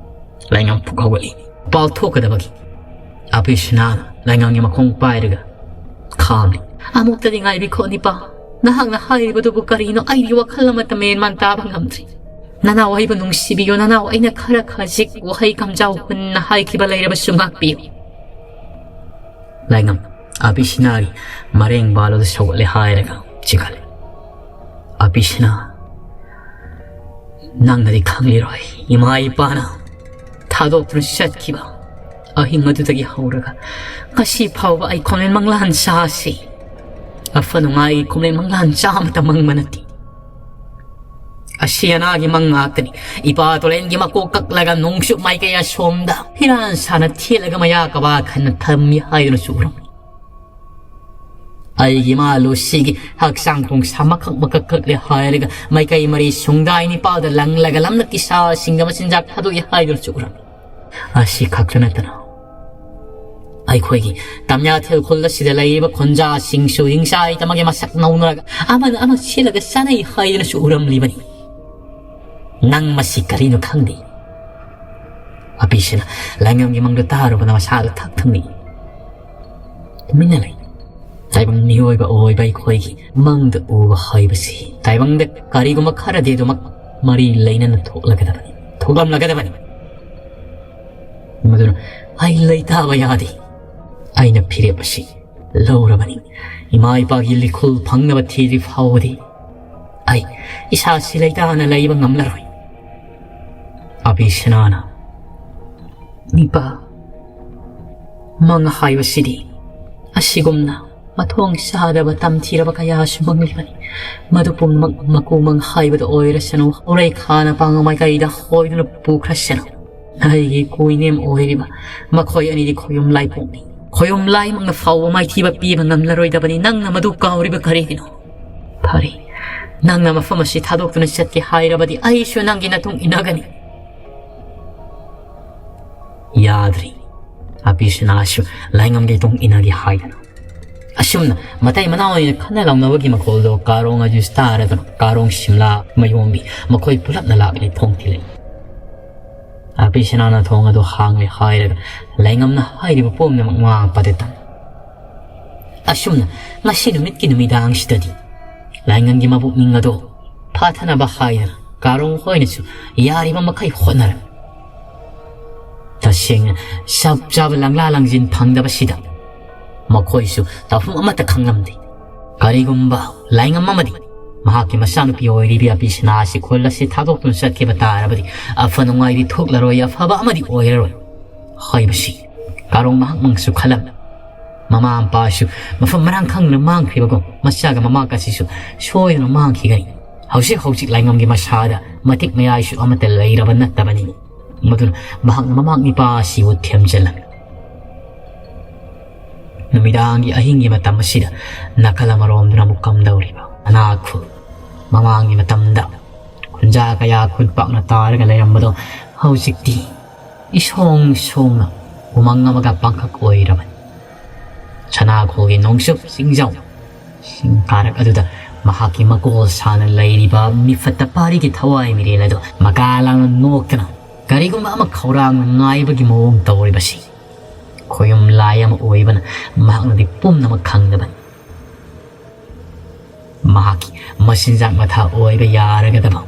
ꯂꯥꯏꯉꯝ ꯄꯨꯛ ꯍꯧꯒꯠꯂꯤ꯫ ꯄꯥꯎꯊꯣꯛꯀꯗꯕꯒꯤ ꯑꯕꯤꯁꯅꯥꯅ ꯂꯥꯏꯉꯝꯒꯤ ꯃꯈꯣꯡ ꯄꯥꯏꯔꯒ ꯈꯥꯝꯂꯤ꯫ "ꯑꯃꯨꯛꯇꯗꯤ ꯉꯥꯏꯕꯤꯈꯣ ꯅꯤꯄꯥ꯫ ꯅꯍꯥꯛꯅ ꯍꯥꯏꯔꯤꯕꯗꯨꯕꯨ ꯀꯔꯤꯅꯣ? ꯑꯩꯗꯤ ꯋꯥꯈꯜ ꯑꯃꯠꯇ ꯃꯦꯟ ꯃꯥꯟ ꯇꯥꯕ ꯉꯝꯗ꯭ꯔꯤ꯫ ꯅꯅꯥꯎ ꯑꯩꯕꯨ ꯅꯨꯡꯁꯤꯕꯤꯌꯨ꯫ ꯅꯅꯥꯎ ꯑꯩꯅ ꯈꯔ ꯈꯖꯤꯛ ꯋꯥꯍꯩ ꯀꯝꯖꯥꯎ ꯍꯨꯟꯅ ꯍꯥꯏꯈꯤꯕ ꯂꯩꯔꯕꯁꯨ ꯉꯥꯛꯄꯤꯌꯨ꯫" ꯂꯥꯏꯉꯝ ꯑꯕꯤꯁꯅꯥꯒꯤ ꯃꯔꯦꯡ ꯕꯥꯂꯣꯗ ꯁꯧꯒꯠꯂꯦ ꯍꯥꯏꯔꯒ ꯆꯤꯡꯈꯠꯂꯦ꯫ "ꯑꯕꯤꯁꯅꯥ, ꯅꯪꯅꯗꯤ ꯈꯪꯂꯤꯔꯣꯏ, ꯏꯃꯥ ꯏꯄꯥꯅ ꯊꯥꯗꯣꯛꯇꯨꯅ ꯆꯠꯈꯤꯕ ꯑꯍꯤꯡ ꯑꯗꯨꯗꯒꯤ ꯍꯧꯔꯒ ꯉꯁꯤ ꯐꯥꯎꯕ ꯑꯩ ꯈꯣꯝꯂꯦꯟ ꯃꯪꯂꯥꯟ ꯆꯥꯁꯤ ꯑꯐ ꯅꯨꯡꯉꯥꯏꯒꯤ ꯈꯣꯝꯂꯦꯟ ꯃꯪꯂꯥꯟ ꯆꯥ ꯑꯃꯇ ꯃꯪꯕ ꯅꯠꯇꯦ꯫ ꯑꯁꯤ ꯑꯅꯥꯒꯤ ꯃꯪ ꯉꯥꯛꯇꯅꯤ꯫ ꯏꯄꯥ ꯇꯣꯂꯦꯟꯒꯤ ꯃꯀꯣꯛ ꯀꯛꯂꯒ ꯅꯣꯡꯆꯨꯞ ꯃꯥꯏꯀꯩ ꯑꯁꯣꯝꯗ ꯐꯤꯔꯥꯟ ꯁꯥꯅ ꯊꯦꯠꯂꯒ ꯃꯌꯥ ꯀꯕꯥ ꯈꯟꯅ ꯊꯝꯃꯤ ꯍꯥꯏꯗꯨꯅꯁꯨ ꯎꯔꯝꯃꯤ꯫ ꯑꯩꯒꯤ ꯏꯃꯥ ꯂꯨꯁꯤꯒꯤ ꯍꯛꯆꯥꯡ ꯈꯣꯡꯁꯥ ꯃꯀꯛ ꯃꯀꯛ ꯀꯛꯂꯦ ꯍꯥꯏꯔꯒ ꯃꯥꯏꯀꯩ ꯃꯔꯤ ꯁꯨꯡꯗꯥꯏ ꯅꯤꯄꯥꯜꯗ ꯂꯪꯂꯒ ꯂꯝꯂꯛꯀꯤ ꯁꯥꯁꯤꯡꯗ ꯃꯆꯤꯟꯖꯥꯛ ꯊꯥꯗꯣꯛꯏ ꯍꯥꯏꯗꯨꯅꯁꯨ ꯎꯔꯝꯃꯤ꯫ ꯑꯁꯤ ꯈꯛꯇ ꯅꯠꯇꯅ ꯑꯩꯈꯣꯏꯒꯤ ꯇꯝꯌꯥꯊꯦꯜ ꯈꯨꯜ ꯑꯁꯤꯗ ꯂꯩꯔꯤꯕ ꯈꯨꯟꯖꯥꯁꯤꯡꯁꯨ ꯍꯤꯡꯆꯥꯏ ꯇꯝꯃꯒꯤ ꯃꯁꯛ ꯅꯧꯅꯔꯒ ꯑꯃꯅ ꯑꯃ ꯁꯤꯠꯂꯒ ꯆꯥꯅꯩ ꯍꯥꯏꯗꯨꯅꯁꯨ ꯎꯔꯝꯂꯤꯕꯅꯤ꯫ ꯅꯪ ꯃꯁꯤ ꯀꯔꯤꯅꯣ ꯈꯪꯗꯦ꯫" ꯑꯄꯤꯁꯤꯅ ꯂꯥꯏꯉꯝꯒꯤ ꯃꯪꯗ ꯇꯥꯔꯨꯕꯅ ꯃꯁꯥꯗꯨ ꯊꯛ ꯊꯛꯅꯤ꯫ ꯇꯨꯃꯤꯟꯅ ꯂꯩ꯫ ꯇꯥꯏꯕꯪ ꯃꯤꯑꯣꯏꯕ ꯑꯣꯏꯕ ꯑꯩꯈꯣꯏꯒꯤ ꯃꯪꯗ ꯎꯕ ꯍꯥꯏꯕꯁꯤ ꯇꯥꯏꯕꯪꯗ ꯀꯔꯤꯒꯨꯝꯕ ꯈꯔꯗꯤ ꯑꯗꯨꯃꯛ ꯃꯔꯤ ꯂꯩꯅꯅ ꯊꯣꯛꯂꯒꯗꯕꯅꯤ, ꯊꯣꯛꯂꯝꯂꯒꯗꯕꯅꯤ꯫ ꯃꯗꯨꯅ ꯑꯩ ꯂꯩꯇꯥꯕ ꯌꯥꯗꯦ꯫ ꯑꯩꯅ ꯐꯤꯔꯦꯞ ꯑꯁꯤ ꯂꯧꯔꯕꯅꯤ꯫ ꯏꯃꯥ ꯏꯄꯥꯒꯤ ꯂꯤꯈꯨꯜ ꯐꯪꯅꯕ ꯊꯤꯗ꯭ꯔꯤ ꯐꯥꯎꯕꯗꯤ ꯑꯩ ꯏꯁꯥꯁꯤ ꯂꯩꯇꯥꯅ ꯂꯩꯕ ꯉꯝꯂꯔꯣꯏ꯫ ꯑꯕꯤꯁꯅꯥꯅ, ꯏꯄꯥ, ꯃꯪ ꯍꯥꯏꯕꯁꯤꯗꯤ ꯑꯁꯤꯒꯨꯝꯅ ꯃꯊꯣꯡ ꯆꯥꯗꯕ ꯇꯝꯊꯤꯔꯕ ꯀꯌꯥꯁꯨ ꯃꯪꯂꯤꯕꯅꯤ꯫ ꯃꯗꯨ ꯄꯨꯝꯅꯃꯛ ꯃꯀꯨ ꯃꯪ ꯍꯥꯏꯕꯗ ꯑꯣꯏꯔꯁꯅꯨ, ꯎꯔꯩꯈꯥꯅ ꯄꯥꯡ ꯃꯥꯏꯀꯩꯗ ꯍꯣꯏꯗꯨꯅ ꯄꯨꯈ꯭ꯔꯁꯅꯨ꯫ ꯑꯩꯒꯤ ꯀꯣꯏꯅꯦꯝ ꯑꯣꯏꯔꯤꯕ ꯃꯈꯣꯏ ꯑꯅꯤꯗꯤ ꯈꯣꯌꯨꯝ ꯂꯥꯏꯄꯣꯛꯅꯤ꯫ ꯈꯣꯌꯨꯝ ꯂꯥꯏꯃꯛꯅ ꯐꯥꯎꯕ ꯃꯥꯏꯊꯤꯕ ꯄꯤꯕ ꯉꯝꯂꯔꯣꯏꯗꯕꯅꯤ꯫ ꯅꯪꯅ ꯃꯗꯨ ꯀꯥꯎꯔꯤꯕ ꯀꯔꯤꯒꯤꯅꯣ? ꯐꯔꯦ, ꯅꯪꯅ ꯃꯐꯝ ꯑꯁꯤ ꯊꯥꯗꯣꯛꯇꯨꯅ ꯆꯠꯀꯦ ꯍꯥꯏꯔꯕꯗꯤ ꯑꯩꯁꯨ ꯅꯪꯒꯤ ꯅꯇꯨꯡ ꯏꯟꯅꯒꯅꯤ꯫ ꯌꯥꯗ꯭ꯔꯤ꯫ ꯑꯕꯤꯁꯅꯥꯁꯨ ꯂꯥꯏꯉꯝꯒꯤ ꯇꯨꯡ ꯏꯟꯅꯒꯦ ꯍꯥꯏꯗꯅ꯫ ꯑꯁꯨꯝꯅ ꯃꯇꯩ ꯃꯅꯥꯎ ꯑꯣꯏꯅ ꯈꯟꯅ ꯂꯥꯎꯅꯕꯒꯤ ꯃꯈꯣꯜꯗꯣ ꯀꯥꯔꯣꯡ ꯑꯗꯨ ꯇꯥꯔꯗꯨꯅ ꯀꯥꯔꯣꯡ ꯁꯤꯝꯂꯥ ꯃꯌꯣꯝꯕꯤ ꯃꯈꯣꯏ ꯄꯨꯂꯞꯅ ꯂꯥꯛꯂꯦ ꯊꯣꯡ ꯊꯤꯜꯂꯛꯏ꯫ ꯑꯕꯤꯁꯅꯥꯅ ꯊꯣꯡ ꯑꯗꯨ ꯍꯥꯡꯂꯦ ꯍꯥꯏꯔꯒ ꯂꯥꯏꯉꯝꯅ ꯍꯥꯏꯔꯤꯕ ꯄꯨꯝꯅꯃꯛ ꯃꯥ ꯄꯥꯗꯦ ꯇꯝꯃꯤ꯫ ꯑꯁꯨꯝꯅ ꯉꯁꯤ ꯅꯨꯃꯤꯠꯀꯤ ꯅꯨꯃꯤꯗꯥꯡꯁꯤꯗꯗꯤ ꯂꯥꯏꯉꯝꯒꯤ ꯃꯕꯨꯛꯅꯤꯡ ꯑꯗꯨ ꯐꯥꯊꯅꯕ ꯍꯥꯏꯗꯅ ꯀꯥꯔꯣꯡ ꯍꯣꯏꯅꯁꯨ ꯌꯥꯔꯤꯕ ꯃꯈꯩ ꯍꯣꯠꯅꯔꯝꯃꯤ꯫ ꯇꯁꯦꯡꯅ ꯆꯞ ꯆꯥꯕ ꯂꯪꯂꯥ ꯂꯪꯖꯤꯟ ꯐꯪꯗꯕꯁꯤꯗ ꯃꯈꯣꯏꯁꯨ ꯇꯧꯐꯝ ꯑꯃꯠꯇ ꯈꯪꯂꯝꯗꯦ꯫ ꯀꯔꯤꯒꯨꯝꯕ ꯂꯥꯏꯉꯝ ꯑꯃꯗꯤ ꯃꯍꯥꯛꯀꯤ ꯃꯆꯥꯅꯨꯄꯤ ꯑꯣꯏꯔꯤꯕꯤ ꯑꯕꯤꯁꯅꯥ ꯑꯁꯤ ꯈꯨꯜ ꯑꯁꯤ ꯊꯥꯗꯣꯛꯇꯨꯅ ꯆꯠꯈꯤꯕ ꯇꯥꯔꯕꯗꯤ ꯑꯐ ꯅꯨꯡꯉꯥꯏꯗꯤ ꯊꯣꯛꯂꯔꯣꯏ, ꯑꯐꯕ ꯑꯃꯗꯤ ꯑꯣꯏꯔꯔꯣꯏ ꯍꯥꯏꯕꯁꯤ ꯀꯥꯔꯣꯡ ꯃꯍꯥꯛꯃꯛꯁꯨ ꯈꯜꯂꯝꯃꯤ꯫ ꯃꯃꯥ ꯃꯄꯥꯁꯨ ꯃꯐꯝ ꯃꯔꯥꯡ ꯈꯪꯗꯅ ꯃꯥꯡꯈ꯭ꯔꯤꯕꯒꯨꯝ ꯃꯆꯥꯒ ꯃꯃꯥ ꯑꯁꯤꯁꯨ ꯁꯣꯏꯗꯅ ꯃꯥꯡꯈꯤꯒꯅꯤ꯫ ꯍꯧꯖꯤꯛ ꯍꯧꯖꯤꯛ ꯂꯥꯏꯉꯝꯒꯤ ꯃꯁꯥꯗ ꯃꯇꯤꯛ ꯃꯌꯥꯏꯁꯨ ꯑꯃꯠꯇ ꯂꯩꯔꯕ ꯅꯠꯇꯕꯅꯤ꯫ ꯃꯗꯨꯅ ꯃꯍꯥꯛꯅ ꯃꯃꯥ ꯃꯄꯥ ꯑꯁꯤꯕꯨ ꯊꯦꯝꯖꯤꯜꯂꯝꯃꯤ꯫ ꯅꯨꯃꯤꯗꯥꯡꯒꯤ ꯑꯍꯤꯡꯒꯤ ꯃꯇꯝ ꯑꯁꯤꯗ ꯅꯥꯀꯜ ꯑꯃꯔꯣꯝꯗꯅ ꯑꯃꯨꯛ ꯀꯝꯗꯧꯔꯤꯕ ꯁꯅꯥꯈꯨꯜ, ꯃꯃꯥꯡꯒꯤ ꯃꯇꯝꯗ ꯈꯨꯟꯖꯥ ꯀꯌꯥ ꯈꯨꯠ ꯄꯥꯛꯅ ꯇꯥꯔꯒ ꯂꯩꯔꯝꯕꯗꯣ ꯍꯧꯖꯤꯛꯇꯤ ꯏꯁꯣꯡ ꯁꯣꯡꯅ ꯎꯃꯪ ꯑꯃꯒ ꯄꯥꯡꯈꯛ ꯑꯣꯏꯔꯕꯅꯤ꯫ ꯁꯅꯥꯈꯣꯜꯒꯤ ꯅꯣꯡꯆꯨꯞ ꯆꯤꯡꯖꯥꯎ ꯆꯤꯡ ꯀꯥꯔꯛ ꯑꯗꯨꯗ ꯃꯍꯥꯛꯀꯤ ꯃꯀꯣꯜ ꯁꯥꯅ ꯂꯩꯔꯤꯕ ꯃꯤꯐꯠꯇ ꯄꯥꯔꯤꯒꯤ ꯊꯋꯥꯏ ꯃꯤꯔꯦꯜ ꯑꯗꯨ ꯃꯀꯥ ꯂꯥꯡꯅ ꯅꯣꯛꯇꯅ ꯀꯔꯤꯒꯨꯝꯕ ꯑꯃ ꯈꯧꯔꯥꯡꯅ ꯉꯥꯏꯕꯒꯤ ꯃꯑꯣꯡ ꯇꯧꯔꯤꯕꯁꯤ ꯈꯣꯌꯨꯝ ꯂꯥꯏ ꯑꯃ ꯑꯣꯏꯕꯅ ꯃꯍꯥꯛꯅꯗꯤ ꯄꯨꯝꯅꯃꯛ ꯈꯪꯗꯕꯅꯤ꯫ ꯃꯍꯥꯛꯀꯤ ꯃꯆꯤꯟꯖꯥꯛ ꯃꯊꯥ ꯑꯣꯏꯕ ꯌꯥꯔꯒꯗꯕ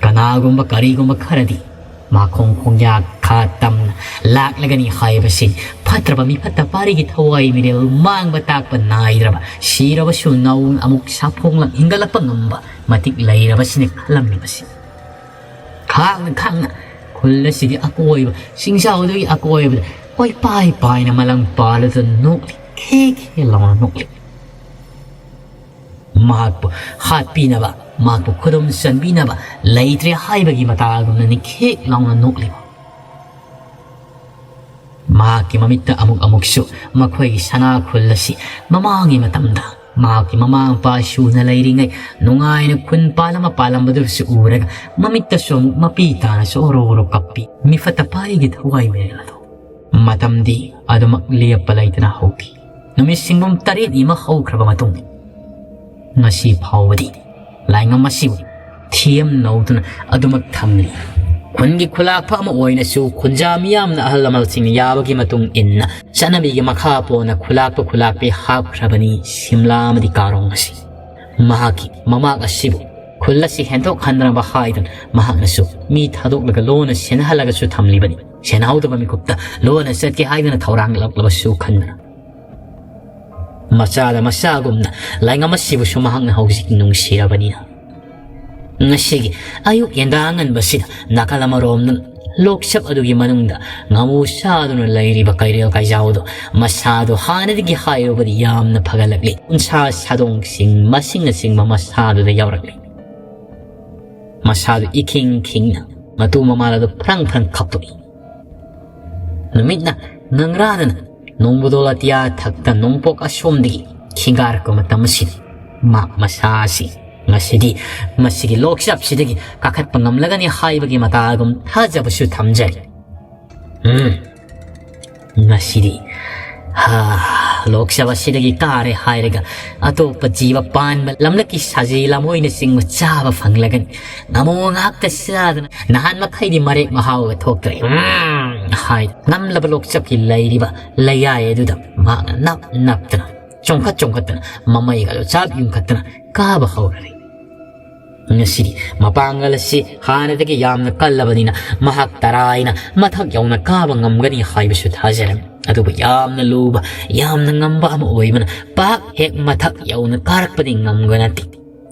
ꯀꯅꯥꯒꯨꯝꯕ ꯀꯔꯤꯒꯨꯝꯕ ꯈꯔꯗꯤ ꯃꯈꯣꯡ ꯈꯣꯡꯌꯥ ꯈꯥ ꯇꯝꯅ ꯂꯥꯛꯂꯒꯅꯤ ꯍꯥꯏꯕꯁꯤ ꯐꯠꯇ꯭ꯔꯕ ꯃꯤꯐꯠꯇ ꯄꯥꯔꯤꯒꯤ ꯊꯋꯥꯏ ꯃꯤꯔꯦꯜ ꯃꯥꯡꯕ ꯇꯥꯛꯄ ꯅꯥꯏꯗ꯭ꯔꯕ, ꯁꯤꯔꯕꯁꯨ ꯅꯧꯅ ꯑꯃꯨꯛ ꯁꯥꯐꯣꯡꯂꯛ ꯍꯤꯡꯒꯠꯂꯛꯄ ꯉꯝꯕ ꯃꯇꯤꯛ ꯂꯩꯔꯕꯁꯤꯅ ꯈꯜꯂꯝꯃꯤꯕꯁꯤ꯫ ꯈꯥꯡꯅ ꯈꯥꯡꯅ ꯈꯨꯜ ꯑꯁꯤꯒꯤ ꯑꯀꯣꯏꯕ, ꯆꯤꯡꯖꯥꯎꯗꯨꯒꯤ ꯑꯀꯣꯏꯕꯗ ꯀꯣꯏꯄꯥꯏ ꯄꯥꯏꯅ ꯃꯂꯪ ꯄꯥꯜꯂꯗꯨꯅ ꯅꯣꯛꯂꯤ, ꯈꯦ ꯈꯦ ꯂꯥꯎꯅ ꯅꯣꯛꯂꯤ꯫ ꯃꯍꯥꯛꯄꯨ ꯍꯥꯠꯄꯤꯅꯕ, ꯃꯍꯥꯛꯄꯨ ꯈꯨꯗꯨꯝ ꯆꯟꯕꯤꯅꯕ ꯂꯩꯇ꯭ꯔꯦ ꯍꯥꯏꯕꯒꯤ ꯃꯇꯥꯒꯨꯝꯅ ꯅꯤꯡꯈꯦꯛ ꯂꯥꯎꯅ ꯅꯣꯛꯂꯤꯕ꯫ ꯃꯍꯥꯛꯀꯤ ꯃꯃꯤꯠꯇ ꯑꯃꯨꯛ ꯑꯃꯨꯛꯁꯨ ꯃꯈꯣꯏꯒꯤ ꯁꯅꯥ ꯈꯨꯜ ꯑꯁꯤ ꯃꯃꯥꯡꯒꯤ ꯃꯇꯝꯗ ꯃꯍꯥꯛꯀꯤ ꯃꯃꯥ ꯃꯄꯥ ꯁꯨꯅ ꯂꯩꯔꯤꯉꯩ ꯅꯨꯡꯉꯥꯏꯅ ꯈꯨꯟ ꯄꯥꯜꯂꯝꯕ ꯄꯥꯜꯂꯝꯕꯗꯨꯁꯨ ꯎꯔꯒ ꯃꯃꯤꯠꯇꯁꯨ ꯑꯃꯨꯛ ꯃꯄꯤ ꯇꯥꯅꯁꯨ ꯑꯣꯔꯣ ꯑꯣꯔꯣ ꯀꯞꯄꯤ꯫ ꯃꯤꯐꯠꯇ ꯄꯥꯔꯤꯒꯤ ꯊꯋꯥꯏ ꯃꯤꯔꯦꯜ ꯑꯗꯣ꯫ ꯃꯇꯝꯗꯤ ꯑꯗꯨꯃꯛ ꯂꯦꯞꯄ ꯂꯩꯇꯅ ꯍꯧꯈꯤ꯫ ꯅꯨꯃꯤꯠ ꯁꯤꯡꯕꯨꯝ ꯇꯔꯦꯠꯅꯤ ꯑꯃ ꯍꯧꯈ꯭ꯔꯕ ꯃꯇꯨꯡ ꯉꯁꯤ ꯐꯥꯎꯕꯗꯤ ꯂꯥꯏꯉꯝ ꯑꯁꯤꯕꯨ ꯊꯤꯌꯝ ꯅꯧꯗꯨꯅ ꯑꯗꯨꯃꯛ ꯊꯝꯂꯤ꯫ ꯈꯨꯟꯒꯤ ꯈꯨꯂꯥꯛꯄ ꯑꯃ ꯑꯣꯏꯅꯁꯨ ꯈꯨꯟꯖꯥ ꯃꯤꯌꯥꯝꯅ ꯑꯍꯜ ꯂꯃꯟꯁꯤꯡꯅ ꯌꯥꯕꯒꯤ ꯃꯇꯨꯡ ꯏꯟꯅ ꯆꯠꯅꯕꯤꯒꯤ ꯃꯈꯥ ꯄꯣꯟꯅ ꯈꯨꯂꯥꯛꯄ ꯈꯨꯂꯥꯛꯄꯤ ꯍꯥꯞꯈ꯭ꯔꯕꯅꯤ ꯁꯤꯝꯂꯥ ꯑꯃꯗꯤ ꯀꯥꯔꯣꯡ ꯑꯁꯤ꯫ ꯃꯍꯥꯛꯀꯤ ꯃꯃꯥꯛ ꯑꯁꯤꯕꯨ ꯈꯨꯜ ꯑꯁꯤ ꯍꯦꯟꯗꯣꯛꯍꯟꯗꯅꯕ ꯍꯥꯏꯗꯨꯅ ꯃꯍꯥꯛꯅꯁꯨ ꯃꯤ ꯊꯥꯗꯣꯛꯂꯒ ꯂꯣꯟꯅ ꯁꯦꯟꯅꯍꯜꯂꯒꯁꯨ ꯊꯝꯂꯤꯕꯅꯤ꯫ ꯁꯦꯟꯅꯍꯧꯗꯕ ꯃꯤꯀꯨꯞꯇ ꯂꯣꯟꯅ ꯆꯠꯀꯦ ꯍꯥꯏꯗꯨꯅ ꯊꯧꯔꯥꯡꯂꯛꯂꯕꯁꯨ ꯈꯟꯗꯅ꯫ ꯃꯆꯥꯗ ꯃꯆꯥꯒꯨꯝꯅ ꯂꯥꯏꯉꯝ ꯑꯁꯤꯕꯨꯁꯨ ꯃꯍꯥꯛꯅ ꯍꯧꯖꯤꯛ ꯅꯨꯡꯁꯤꯔꯕꯅꯤꯅ꯫ ꯉꯁꯤꯒꯤ ꯑꯌꯨꯛ ꯌꯦꯟꯗꯥ ꯑꯉꯟꯕꯁꯤꯗ ꯅꯥꯀꯜ ꯑꯃꯔꯣꯝꯗ ꯂꯣꯛꯆꯞ ꯑꯗꯨꯒꯤ ꯃꯅꯨꯡꯗ ꯉꯥꯃꯨ ꯁꯥꯗꯨꯅ ꯂꯩꯔꯤꯕ ꯀꯩꯔꯦꯜ ꯀꯩꯖꯥꯎꯗꯣ ꯃꯁꯥꯗꯣ ꯍꯥꯟꯅꯗꯒꯤ ꯍꯥꯏꯔꯨꯕꯗꯤ ꯌꯥꯝꯅ ꯐꯒꯠꯂꯛꯂꯤ꯫ ꯎꯟꯁꯥ ꯁꯥꯗꯣꯡꯁꯤꯡ ꯃꯁꯤꯡꯅꯆꯤꯡꯕ ꯃꯁꯥꯗꯨꯗ ꯌꯥꯎꯔꯛꯂꯤ꯫ ꯃꯁꯥꯗꯨ ꯏꯈꯤꯡ ꯈꯤꯡꯅ ꯃꯇꯨ ꯃꯃꯥꯜ ꯑꯗꯨ ꯐ꯭ꯔꯪ ꯐ꯭ꯔꯪ ꯈꯞꯇꯣꯛꯏ꯫ ꯅꯨꯃꯤꯠꯅ ꯉꯪꯔꯥꯗꯅ ꯅꯣꯡꯕꯨꯗꯣꯜ ꯑꯇꯤꯌꯥ ꯊꯛꯇ ꯅꯣꯡꯄꯣꯛ ꯑꯁꯣꯝꯗꯒꯤ ꯈꯤꯡꯒꯥꯔꯛꯄ ꯃꯇꯝ ꯑꯁꯤꯗ ꯃꯍꯥꯛ ꯃꯁꯥ ꯑꯁꯤ ꯉꯁꯤꯗꯤ ꯃꯁꯤꯒꯤ ꯂꯣꯛꯆꯞꯁꯤꯗꯒꯤ ꯀꯥꯈꯠꯄ ꯉꯝꯂꯒꯅꯤ ꯍꯥꯏꯕꯒꯤ ꯃꯇꯥꯒꯨꯝ ꯊꯥꯖꯕꯁꯨ ꯊꯝꯖꯔꯤ꯫ ꯎꯝ, ꯉꯁꯤꯗꯤ, ꯍꯥ, ꯂꯣꯛꯆꯞ ꯑꯁꯤꯗꯒꯤ ꯀꯥꯔꯦ ꯍꯥꯏꯔꯒ ꯑꯇꯣꯞꯄ ꯖꯤꯕ ꯄꯥꯟꯕ ꯂꯝꯂꯛꯀꯤ ꯁꯖꯤ ꯂꯝꯍꯣꯏꯅꯆꯤꯡꯕ ꯆꯥꯕ ꯐꯪꯂꯒꯅꯤ꯫ ꯉꯥꯃꯨ ꯉꯥꯛꯇ ꯆꯥꯗꯅ ꯅꯍꯥꯟ ꯃꯈꯩꯗꯤ ꯃꯔꯦꯛ ꯃꯍꯥꯎꯒ ꯊꯣꯛꯇ꯭ꯔꯦ꯫ ꯎꯝ, ꯍꯥꯏ ꯉꯝꯂꯕ ꯂꯣꯛꯆꯞꯀꯤ ꯂꯩꯔꯤꯕ ꯂꯩꯌꯥꯏ ꯑꯗꯨꯗ ꯃꯍꯥꯛꯅ ꯅꯞ ꯅꯞꯇꯅ ꯆꯣꯡꯈꯠ ꯆꯣꯡꯈꯠꯇꯅ, ꯃꯃꯩꯒꯗꯣ ꯆꯥꯞ ꯌꯨꯡꯈꯠꯇꯅ ꯀꯥꯕ ꯍꯧꯔꯔꯦ꯫ ꯉꯁꯤꯗꯤ ꯃꯄꯥꯡꯒꯜ ꯑꯁꯤ ꯍꯥꯟꯅꯗꯒꯤ ꯌꯥꯝꯅ ꯀꯜꯂꯕꯅꯤꯅ ꯃꯍꯥꯛ ꯇꯔꯥꯏꯅ ꯃꯊꯛ ꯌꯧꯅ ꯀꯥꯕ ꯉꯝꯒꯅꯤ ꯍꯥꯏꯕꯁꯨ ꯊꯥꯖꯔꯝꯃꯤ꯫ ꯑꯗꯨꯕꯨ ꯌꯥꯝꯅ ꯂꯨꯕ, ꯌꯥꯝꯅ ꯉꯝꯕ ꯑꯃ ꯑꯣꯏꯕꯅ ꯄꯥꯛ ꯍꯦꯛ ꯃꯊꯛ ꯌꯧꯅ ꯀꯥꯔꯛꯄꯗꯤ ꯉꯝꯒ ꯅꯠꯇꯦ꯫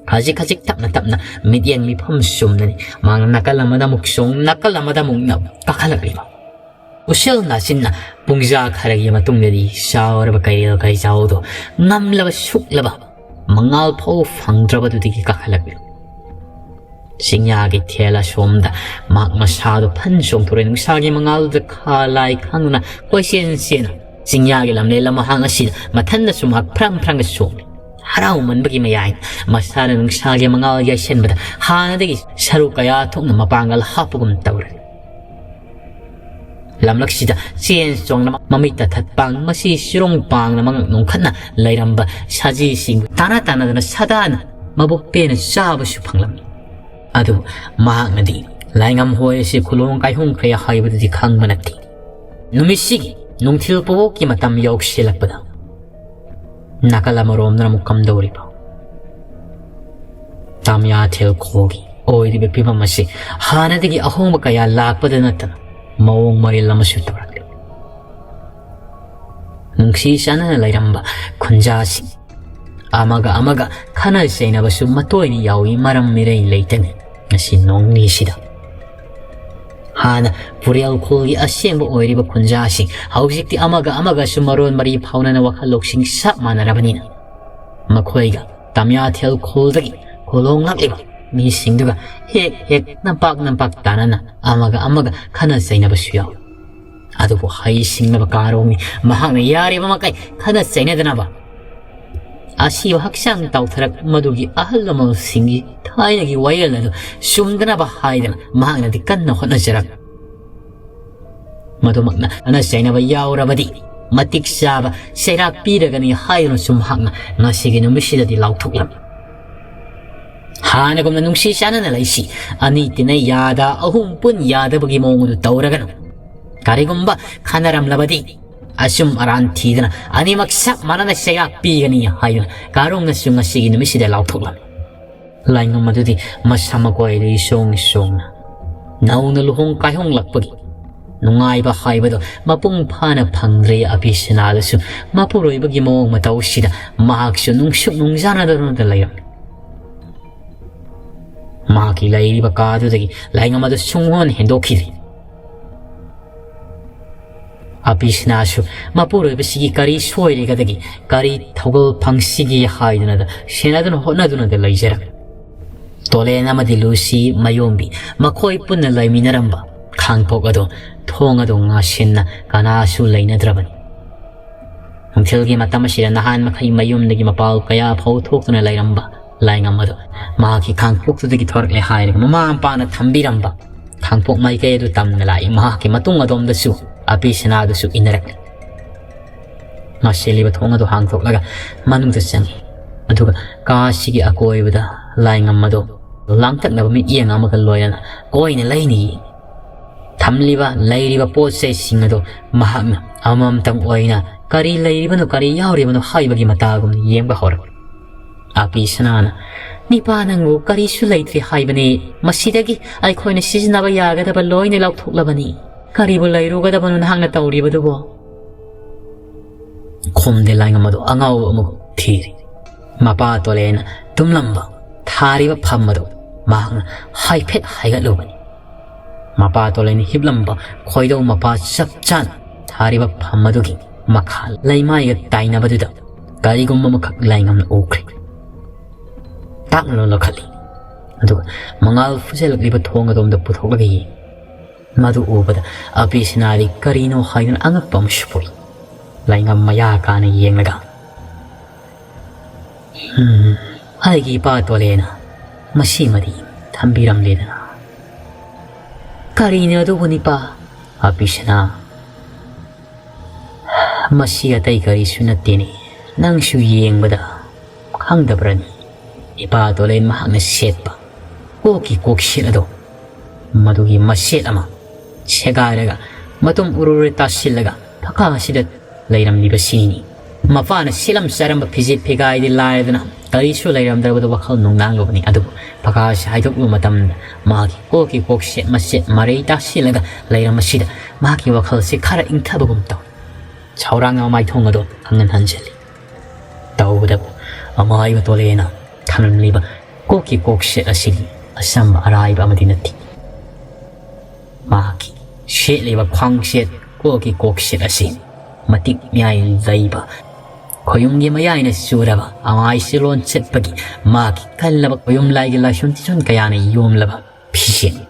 ꯈꯖꯤꯛ ꯈꯖꯤꯛ ꯇꯞꯅ ꯇꯞꯅ ꯃꯤꯠꯌꯦꯡ ꯃꯤꯐꯝ ꯆꯨꯝꯅꯅꯤ ꯃꯍꯥꯛꯅ ꯅꯥꯀꯜ ꯑꯃꯗ ꯑꯃꯨꯛ ꯆꯣꯡ, ꯅꯥꯀꯜ ꯑꯃꯗ ꯑꯃꯨꯛ ꯅꯞ ꯀꯥꯈꯠꯂꯛꯂꯤꯕ꯫ ꯎꯁꯦꯜ ꯅꯥꯆꯤꯟꯅ ꯄꯨꯡꯖꯥ ꯈꯔꯒꯤ ꯃꯇꯨꯡꯗꯗꯤ ꯆꯥꯎꯔꯕ ꯀꯩꯔꯦꯜ ꯀꯩꯖꯥꯎꯗꯣ ꯉꯝꯂꯕ ꯁꯨꯛꯂꯕ ꯃꯉꯥꯜ ꯐꯥꯎ ꯐꯪꯗ꯭ꯔꯕꯗꯨꯗꯒꯤ ꯀꯥꯈꯠꯂꯛꯂꯤ꯫ ꯆꯤꯡꯌꯥꯒꯤ ꯊꯦꯜ ꯑꯁꯣꯝꯗ ꯃꯍꯥꯛ ꯃꯁꯥꯗꯣ ꯐꯟ ꯆꯣꯡꯊꯣꯔꯛꯏ꯫ ꯅꯨꯡꯁꯥꯒꯤ ꯃꯉꯥꯜꯗꯨꯗ ꯈꯥ ꯂꯥꯏ ꯈꯪꯗꯅ ꯀꯣꯏꯆꯦꯟ ꯆꯦꯟꯅ ꯆꯤꯡꯌꯥꯒꯤ ꯂꯝꯂꯦꯟ ꯂꯝꯍꯥꯡ ꯑꯁꯤꯗ ꯃꯊꯟꯗꯁꯨ ꯃꯍꯥꯛ ꯐ꯭ꯔꯪ ꯐ꯭ꯔꯪꯒ ꯆꯣꯡꯂꯤ꯫ ꯍꯔꯥꯎꯃꯟꯕꯒꯤ ꯃꯌꯥꯏꯅ ꯃꯁꯥꯅ ꯅꯨꯡꯁꯥꯒꯤ ꯃꯉꯥꯜ ꯌꯥꯏꯁꯟꯕꯗ ꯍꯥꯟꯅꯗꯒꯤ ꯁꯔꯨ ꯀꯌꯥ ꯊꯣꯛꯅ ꯃꯄꯥꯡꯒꯜ ꯍꯥꯞꯄꯒꯨꯝ ꯇꯧꯔꯦ꯫ ꯂꯝꯂꯛꯁꯤꯗ ꯆꯦꯟ ꯆꯣꯡꯅ ꯃꯃꯤꯠ ꯇꯊꯠ ꯄꯥꯡ, ꯃꯁꯤ ꯆꯤꯔꯣꯡ ꯄꯥꯡꯅ ꯃꯉꯛ ꯅꯣꯡꯈꯠꯅ ꯂꯩꯔꯝꯕ ꯁꯖꯤꯁꯤꯡ ꯇꯥꯅ ꯇꯥꯅꯗꯅ ꯁꯥꯗꯥꯅ ꯃꯕꯨꯛ ꯄꯦꯟꯅ ꯆꯥꯕꯁꯨ ꯐꯪꯂꯝꯃꯤ꯫ ꯑꯗꯨꯕꯨ ꯃꯍꯥꯛꯅꯗꯤ ꯂꯥꯏꯉꯝ ꯍꯣꯏ ꯑꯁꯤ ꯈꯨꯂꯣꯡ ꯀꯥꯏꯍꯨꯝꯈ꯭ꯔꯦ ꯍꯥꯏꯕꯗꯨꯗꯤ ꯈꯪꯕ ꯅꯠꯇꯦ꯫ ꯅꯨꯃꯤꯠꯁꯤꯒꯤ ꯅꯨꯡꯊꯤꯜ ꯄꯣꯛꯀꯤ ꯃꯇꯝ ꯌꯧꯁꯤꯜꯂꯛꯄꯗ ꯅꯥꯀꯜ ꯑꯃꯔꯣꯝꯗꯅ ꯑꯃꯨꯛ ꯀꯝꯗꯧꯔꯤꯕ? ꯇꯥꯃꯤꯌꯥꯊꯦꯜ ꯈꯣꯒꯤ ꯑꯣꯏꯔꯤꯕ ꯐꯤꯕꯝ ꯑꯁꯤ ꯍꯥꯟꯅꯗꯒꯤ ꯑꯍꯣꯡꯕ ꯀꯌꯥ ꯂꯥꯛꯄꯗ ꯅꯠꯇꯅ ꯃꯑꯣꯡ ꯃꯔꯤꯜ ꯑꯃꯁꯨ ꯇꯧꯔꯛꯂꯤ꯫ ꯅꯨꯡꯁꯤ ꯆꯥꯟꯅꯅ ꯂꯩꯔꯝꯕ ꯈꯨꯟꯖꯥꯁꯤꯡ ꯑꯃꯒ ꯑꯃꯒ ꯈꯠꯅ ꯆꯩꯅꯕꯁꯨ ꯃꯇꯣꯏꯅ ꯌꯥꯎꯏ, ꯃꯔꯝ ꯃꯤꯔꯩ ꯂꯩꯇꯅ꯫ ꯉꯁꯤ ꯅꯣꯡꯅꯤꯁꯤꯗ ꯍꯥꯟꯅ ꯄꯨꯔꯦꯜ ꯈꯨꯜꯒꯤ ꯑꯁꯦꯡꯕ ꯑꯣꯏꯔꯤꯕ ꯈꯨꯟꯖꯥꯁꯤꯡ ꯍꯧꯖꯤꯛꯇꯤ ꯑꯃꯒ ꯑꯃꯒꯁꯨ ꯃꯔꯣꯟ ꯃꯔꯤ ꯐꯥꯎꯅꯅ ꯋꯥꯈꯜ ꯂꯧꯁꯤꯡ ꯆꯞ ꯃꯥꯟꯅꯔꯕꯅꯤꯅ, ꯃꯈꯣꯏꯒ ꯇꯥꯃꯤꯌꯥꯊꯦꯜ ꯈꯨꯜꯗꯒꯤ ꯈꯨꯜꯍꯣꯡꯂꯛꯂꯤꯕ ꯃꯤꯁꯤꯡꯗꯨꯒ ꯍꯦꯛ ꯍꯦꯛ ꯅꯝꯄꯥꯛ ꯅꯝꯄꯥꯛ ꯇꯥꯅꯅ ꯑꯃꯒ ꯑꯃꯒ ꯈꯠꯅ ꯆꯩꯅꯕꯁꯨ ꯌꯥꯎꯏ꯫ ꯑꯗꯨꯕꯨ ꯍꯩ ꯁꯤꯡꯂꯕ ꯀꯥꯔꯣꯡꯅꯤ, ꯃꯍꯥꯛꯅ ꯌꯥꯔꯤꯕ ꯃꯈꯩ ꯈꯠꯅ ꯆꯩꯅꯗꯅꯕ, ꯑꯁꯤꯕ ꯍꯛꯆꯥꯡ ꯇꯥꯎꯊꯔꯛ ꯃꯗꯨꯒꯤ ꯑꯍꯜ ꯂꯃꯟꯁꯤꯡꯒꯤ ꯊꯥꯏꯅꯒꯤ ꯋꯥꯌꯦꯜ ꯑꯗꯨ ꯆꯨꯝꯗꯅꯕ ꯍꯥꯏꯗꯅ ꯃꯍꯥꯛꯅꯗꯤ ꯀꯟꯅ ꯍꯣꯠꯅꯖꯔꯛ꯫ ꯃꯗꯨꯃꯛꯅ ꯈꯠꯅ ꯆꯩꯅꯕ ꯌꯥꯎꯔꯕꯗꯤ ꯃꯇꯤꯛ ꯆꯥꯕ ꯆꯩꯔꯥꯛ ꯄꯤꯔꯒꯅꯤ ꯍꯥꯏꯗꯨꯅꯁꯨ ꯃꯍꯥꯛꯅ ꯉꯁꯤꯒꯤ ꯅꯨꯃꯤꯠꯁꯤꯗꯗꯤ ꯂꯥꯎꯊꯣꯛꯂꯝꯃꯤ꯫ ꯍꯥꯟꯅꯒꯨꯝꯅ ꯅꯨꯡꯁꯤ ꯆꯥꯟꯅꯅ ꯂꯩꯁꯤ, ꯑꯅꯤ ꯇꯤꯟꯅ ꯌꯥꯗ, ꯑꯍꯨꯝ ꯄꯨꯟ ꯌꯥꯗꯕꯒꯤ ꯃꯑꯣꯡ ꯑꯗꯨ ꯇꯧꯔꯒꯅꯨ꯫ ꯀꯔꯤꯒꯨꯝꯕ ꯈꯟꯅꯔꯝꯂꯕꯗꯤ ꯑꯆꯨꯝ ꯑꯔꯥꯟ ꯊꯤꯗꯅ ꯑꯅꯤꯃꯛ ꯆꯞ ꯃꯥꯟꯅꯅ ꯆꯩꯔꯥꯛ ꯄꯤꯒꯅꯤ ꯍꯥꯏꯗꯨꯅ ꯀꯥꯔꯣꯡꯅꯁꯨ ꯉꯁꯤꯒꯤ ꯅꯨꯃꯤꯠꯁꯤꯗ ꯂꯥꯎꯊꯣꯛꯂꯝꯃꯤ꯫ ꯂꯥꯏꯉꯝ ꯑꯗꯨꯗꯤ ꯃꯁꯥ ꯃꯀꯣꯏꯗꯒꯤ ꯁꯣꯡ ꯁꯣꯡꯅ ꯅꯧꯅ ꯂꯨꯍꯣꯡ ꯀꯥꯏꯍꯣꯡꯂꯛꯄꯒꯤ ꯅꯨꯡꯉꯥꯏꯕ ꯍꯥꯏꯕꯗꯣ ꯃꯄꯨꯡ ꯐꯥꯅ ꯐꯪꯗ꯭ꯔꯦ꯫ ꯑꯕꯤꯁꯅꯥꯗꯁꯨ ꯃꯄꯨꯔꯣꯏꯕꯒꯤ ꯃꯑꯣꯡ ꯃꯇꯧꯁꯤꯗ ꯃꯍꯥꯛꯁꯨ ꯅꯨꯡꯁꯨꯛ ꯅꯨꯡꯖꯥꯅꯗꯅ ꯂꯩꯔꯝꯃꯤ꯫ ꯃꯍꯥꯛꯀꯤ ꯂꯩꯔꯤꯕ ꯀꯥꯗꯨꯗꯒꯤ ꯂꯥꯏꯉꯝ ꯑꯗꯨ ꯁꯨꯡꯍꯣꯟ ꯍꯦꯟꯗꯣꯛꯈꯤꯗꯦ꯫ ꯑꯕꯤꯁꯅꯥꯁꯨ ꯃꯄꯨꯔꯣꯏꯕꯁꯤꯒꯤ ꯀꯔꯤ ꯁꯣꯏꯔꯤꯒꯗꯒꯤ, ꯀꯔꯤ ꯊꯧꯒꯜ ꯐꯪꯁꯤꯒꯦ ꯍꯥꯏꯗꯨꯅꯗ ꯁꯦꯟꯅꯗꯨꯅ ꯍꯣꯠꯅꯗꯨꯅꯗ ꯂꯩꯖꯔꯝꯃꯤ꯫ ꯇꯣꯂꯦꯟ ꯑꯃꯗꯤ ꯂꯨꯁꯤ ꯃꯌꯣꯝꯕꯤ ꯃꯈꯣꯏ ꯄꯨꯟꯅ ꯂꯩꯃꯤꯟꯅꯔꯝꯕ ꯈꯥꯡꯄꯣꯛ ꯑꯗꯣ ꯊꯣꯡ ꯑꯗꯨ ꯉꯥꯁꯤꯟꯅ ꯀꯅꯥꯁꯨ ꯂꯩꯅꯗ꯭ꯔꯕꯅꯤ꯫ ꯅꯨꯡꯊꯤꯜꯒꯤ ꯃꯇꯝ ꯑꯁꯤꯗ ꯅꯍꯥꯟ ꯃꯈꯩ ꯃꯌꯨꯝꯗꯒꯤ ꯃꯄꯥꯜ ꯀꯌꯥ ꯐꯥꯎ ꯊꯣꯛꯇꯨꯅ ꯂꯩꯔꯝꯕ ꯂꯥꯏꯉꯝ ꯑꯗꯣ ꯃꯍꯥꯛꯀꯤ ꯈꯥꯡꯄꯣꯛꯇꯨꯗꯒꯤ ꯊꯣꯔꯛꯂꯦ ꯍꯥꯏꯔꯒ ꯃꯃꯥ ꯃꯄꯥꯅ ꯊꯝꯕꯤꯔꯝꯕ ꯈꯥꯡꯄꯣꯛ ꯃꯥꯏꯀꯩ ꯑꯗꯨ ꯇꯝꯅ ꯂꯥꯛꯏ꯫ ꯃꯍꯥꯛꯀꯤ ꯃꯇꯨꯡ ꯑꯗꯣꯝꯗꯁꯨ ꯑꯄꯤꯁꯅꯥꯗꯨꯁꯨ ꯏꯟꯅꯔꯛꯂꯦ꯫ ꯉꯥꯁꯦꯜꯂꯤꯕ ꯊꯣꯡ ꯑꯗꯨ ꯍꯥꯡꯗꯣꯛꯂꯒ ꯃꯅꯨꯡꯗ ꯆꯪꯉꯤ꯫ ꯑꯗꯨꯒ ꯀꯥ ꯑꯁꯤꯒꯤ ꯑꯀꯣꯏꯕꯗ ꯂꯥꯏꯉꯝ ꯑꯗꯨ ꯂꯥꯡꯇꯛꯅꯕ ꯃꯤꯠꯌꯦꯡ ꯑꯃꯒ ꯂꯣꯏꯅꯅ ꯀꯣꯏꯅ ꯂꯩꯅ ꯌꯦꯡꯉꯤ꯫ ꯊꯝꯂꯤꯕ ꯂꯩꯔꯤꯕ ꯄꯣꯠ ꯆꯩꯁꯤꯡ ꯑꯗꯨ ꯃꯍꯥꯛꯅ ꯑꯃꯃꯝꯇꯪ ꯑꯣꯏꯅ ꯀꯔꯤ ꯂꯩꯔꯤꯕꯅꯣ, ꯀꯔꯤ ꯌꯥꯎꯔꯤꯕꯅꯣ ꯍꯥꯏꯕꯒꯤ ꯃꯇꯥꯒꯨꯝꯅ ꯌꯦꯡꯕ ꯍꯧꯔꯛꯂꯤ꯫ ꯑꯄꯤꯁꯅꯥꯅ, "ꯅꯤꯄꯥ, ꯅꯪꯕꯨ ꯀꯔꯤꯁꯨ ꯂꯩꯇ꯭ꯔꯦ ꯍꯥꯏꯕꯅꯤ꯫ ꯃꯁꯤꯗꯒꯤ ꯑꯩꯈꯣꯏꯅ ꯁꯤꯖꯤꯟꯅꯕ ꯌꯥꯒꯗꯕ ꯂꯣꯏꯅ ꯂꯧꯊꯣꯛꯂꯕꯅꯤ꯫ ꯀꯔꯤꯕꯨ ꯂꯩꯔꯨꯒꯗꯕꯅꯣ ꯅꯍꯥꯛꯅ ꯇꯧꯔꯤꯕꯗꯨꯕꯣ?" ꯈꯨꯝꯗꯦ꯫ ꯂꯥꯏꯉꯝ ꯑꯗꯨ ꯑꯉꯥꯎꯕ ꯑꯃꯒꯨꯝ ꯊꯤꯔꯤ꯫ ꯃꯄꯥ ꯇꯣꯂꯦꯅ ꯇꯨꯝꯂꯝꯕ ꯊꯥꯔꯤꯕ ꯐꯝ ꯑꯗꯨ ꯃꯍꯥꯛꯅ ꯍꯥꯏꯐꯦꯠ ꯍꯥꯏꯒꯠꯂꯨꯕꯅꯤ꯫ ꯃꯄꯥ ꯇꯣꯂꯦꯅ ꯍꯤꯞꯂꯝꯕ ꯈꯣꯏꯗꯧ ꯃꯄꯥ ꯆꯞ ꯆꯥꯅ ꯊꯥꯔꯤꯕ ꯐꯝ ꯑꯗꯨꯒꯤ ꯃꯈꯥ ꯂꯩꯃꯥꯏꯒ ꯇꯥꯏꯅꯕꯗꯨꯗ ꯀꯔꯤꯒꯨꯝꯕ ꯑꯃꯈꯛ ꯂꯥꯏꯉꯝꯅ ꯎꯈ꯭ꯔꯦ꯫ ꯇꯥꯛꯅ ꯂꯧꯈꯠꯂꯤ꯫ ꯑꯗꯨꯒ ꯃꯉꯥꯜ ꯐꯨꯖꯜꯂꯛꯂꯤꯕ ꯊꯣꯡ ꯑꯗꯣꯝꯗ ꯄꯨꯊꯣꯛꯂꯒ ꯌꯦꯡꯉꯤ꯫ ꯃꯗꯨ ꯎꯕꯗ ꯑꯄꯤꯁꯅꯥꯗꯤ ꯀꯔꯤꯅꯣ ꯍꯥꯏꯗꯨꯅ ꯑꯉꯛꯄ ꯑꯃꯁꯨ ꯄꯣꯛꯏ꯫ ꯂꯥꯏꯉꯝ ꯃꯌꯥ ꯀꯥꯅ ꯌꯦꯡꯂꯒ, "ꯎꯝ, ꯑꯩꯒꯤ ꯏꯄꯥ ꯇꯣꯂꯦꯅ ꯃꯁꯤꯃꯗꯤ ꯊꯝꯕꯤꯔꯝꯂꯦꯗꯅ꯫" "ꯀꯔꯤꯅꯣ ꯑꯗꯨꯕꯨ, ꯅꯤꯄꯥ?" "ꯑꯄꯤꯁꯅꯥ, ꯃꯁꯤ ꯑꯇꯩ ꯀꯔꯤꯁꯨ ꯅꯠꯇꯦꯅꯦ, ꯅꯪꯁꯨ ꯌꯦꯡꯕꯗ ꯈꯪꯗꯕ꯭ꯔꯅꯤ?" ꯏꯄꯥ ꯇꯣꯂꯦꯟ ꯃꯍꯥꯛꯅ ꯁꯦꯠꯄ ꯀꯣꯛꯀꯤ ꯀꯣꯛꯁꯦꯠ ꯑꯗꯣ, ꯃꯗꯨꯒꯤ ꯃꯁꯦꯠ ꯑꯃ ꯁꯦꯒꯥꯏꯔꯒ ꯃꯇꯨꯝ ꯎꯔꯨꯔꯦ ꯇꯥꯁꯤꯜꯂꯒ ꯐꯛꯀꯥ ꯑꯁꯤꯗ ꯂꯩꯔꯝꯂꯤꯕꯁꯤꯅꯤ꯫ ꯃꯄꯥꯅ ꯁꯦꯠꯂꯝ ꯆꯥꯔꯝꯕ ꯐꯤꯖꯦꯠ ꯐꯤꯒꯥꯏꯗꯤ ꯂꯥꯏꯔꯗꯅ ꯀꯔꯤꯁꯨ ꯂꯩꯔꯝꯗ꯭ꯔꯕꯗ ꯋꯥꯈꯜ ꯅꯨꯡꯅꯥꯡꯂꯨꯕꯅꯤ꯫ ꯑꯗꯨꯕꯨ ꯐꯛꯀꯥ ꯑꯁꯤ ꯍꯥꯏꯗꯣꯛꯂꯨꯕ ꯃꯇꯝꯗ ꯃꯍꯥꯛꯀꯤ ꯀꯣꯛꯀꯤ ꯀꯣꯛꯁꯦꯠ ꯃꯆꯦꯠ ꯃꯔꯩ ꯇꯥꯁꯤꯜꯂꯒ ꯂꯩꯔꯝꯕꯁꯤꯗ ꯃꯍꯥꯛꯀꯤ ꯋꯥꯈꯜꯁꯤ ꯈꯔ ꯏꯪꯊꯕꯒꯨꯝ ꯇꯧꯏ꯫ ꯁꯥꯎꯔꯥꯡꯅ ꯃꯃꯥꯏꯊꯣꯡ ꯑꯗꯨ ꯈꯪꯍꯟ ꯍꯟꯖꯤꯜꯂꯤ꯫ ꯇꯧꯕꯇꯕꯨ ꯑꯃꯥꯏꯕ ꯇꯣꯂꯦꯅ ꯊꯝꯂꯝꯂꯤꯕ ꯀꯣꯛꯀꯤ ꯀꯣꯛꯁꯦꯠ ꯑꯁꯤꯗꯤ ꯑꯆꯝꯕ ꯑꯔꯥꯏꯕ ꯑꯃꯗꯤ ꯅꯠꯇꯦ꯫ ꯃꯍꯥꯛꯀꯤ ꯁꯦꯠꯂꯤꯕ ꯈ꯭ꯋꯥꯡꯁꯦꯠ, ꯀꯣꯛꯀꯤ ꯀꯣꯛꯁꯦꯠ ꯑꯁꯤ ꯃꯇꯤꯛ ꯃꯌꯥꯏ ꯂꯩꯕ, ꯈꯣꯌꯨꯝꯒꯤ ꯃꯌꯥꯏꯅ ꯆꯨꯔꯕ, ꯑꯃꯥꯏ ꯆꯤꯂꯣꯟ ꯆꯠꯄꯒꯤ ꯃꯍꯥꯛꯀꯤ ꯀꯜꯂꯕ ꯈꯣꯌꯨꯝ ꯂꯥꯏꯒꯤ ꯂꯥꯏꯁꯣꯟ ꯇꯤꯁꯣꯟ ꯀꯌꯥꯅ ꯌꯣꯝꯂꯕ ꯐꯤꯁꯦꯠꯅꯤ꯫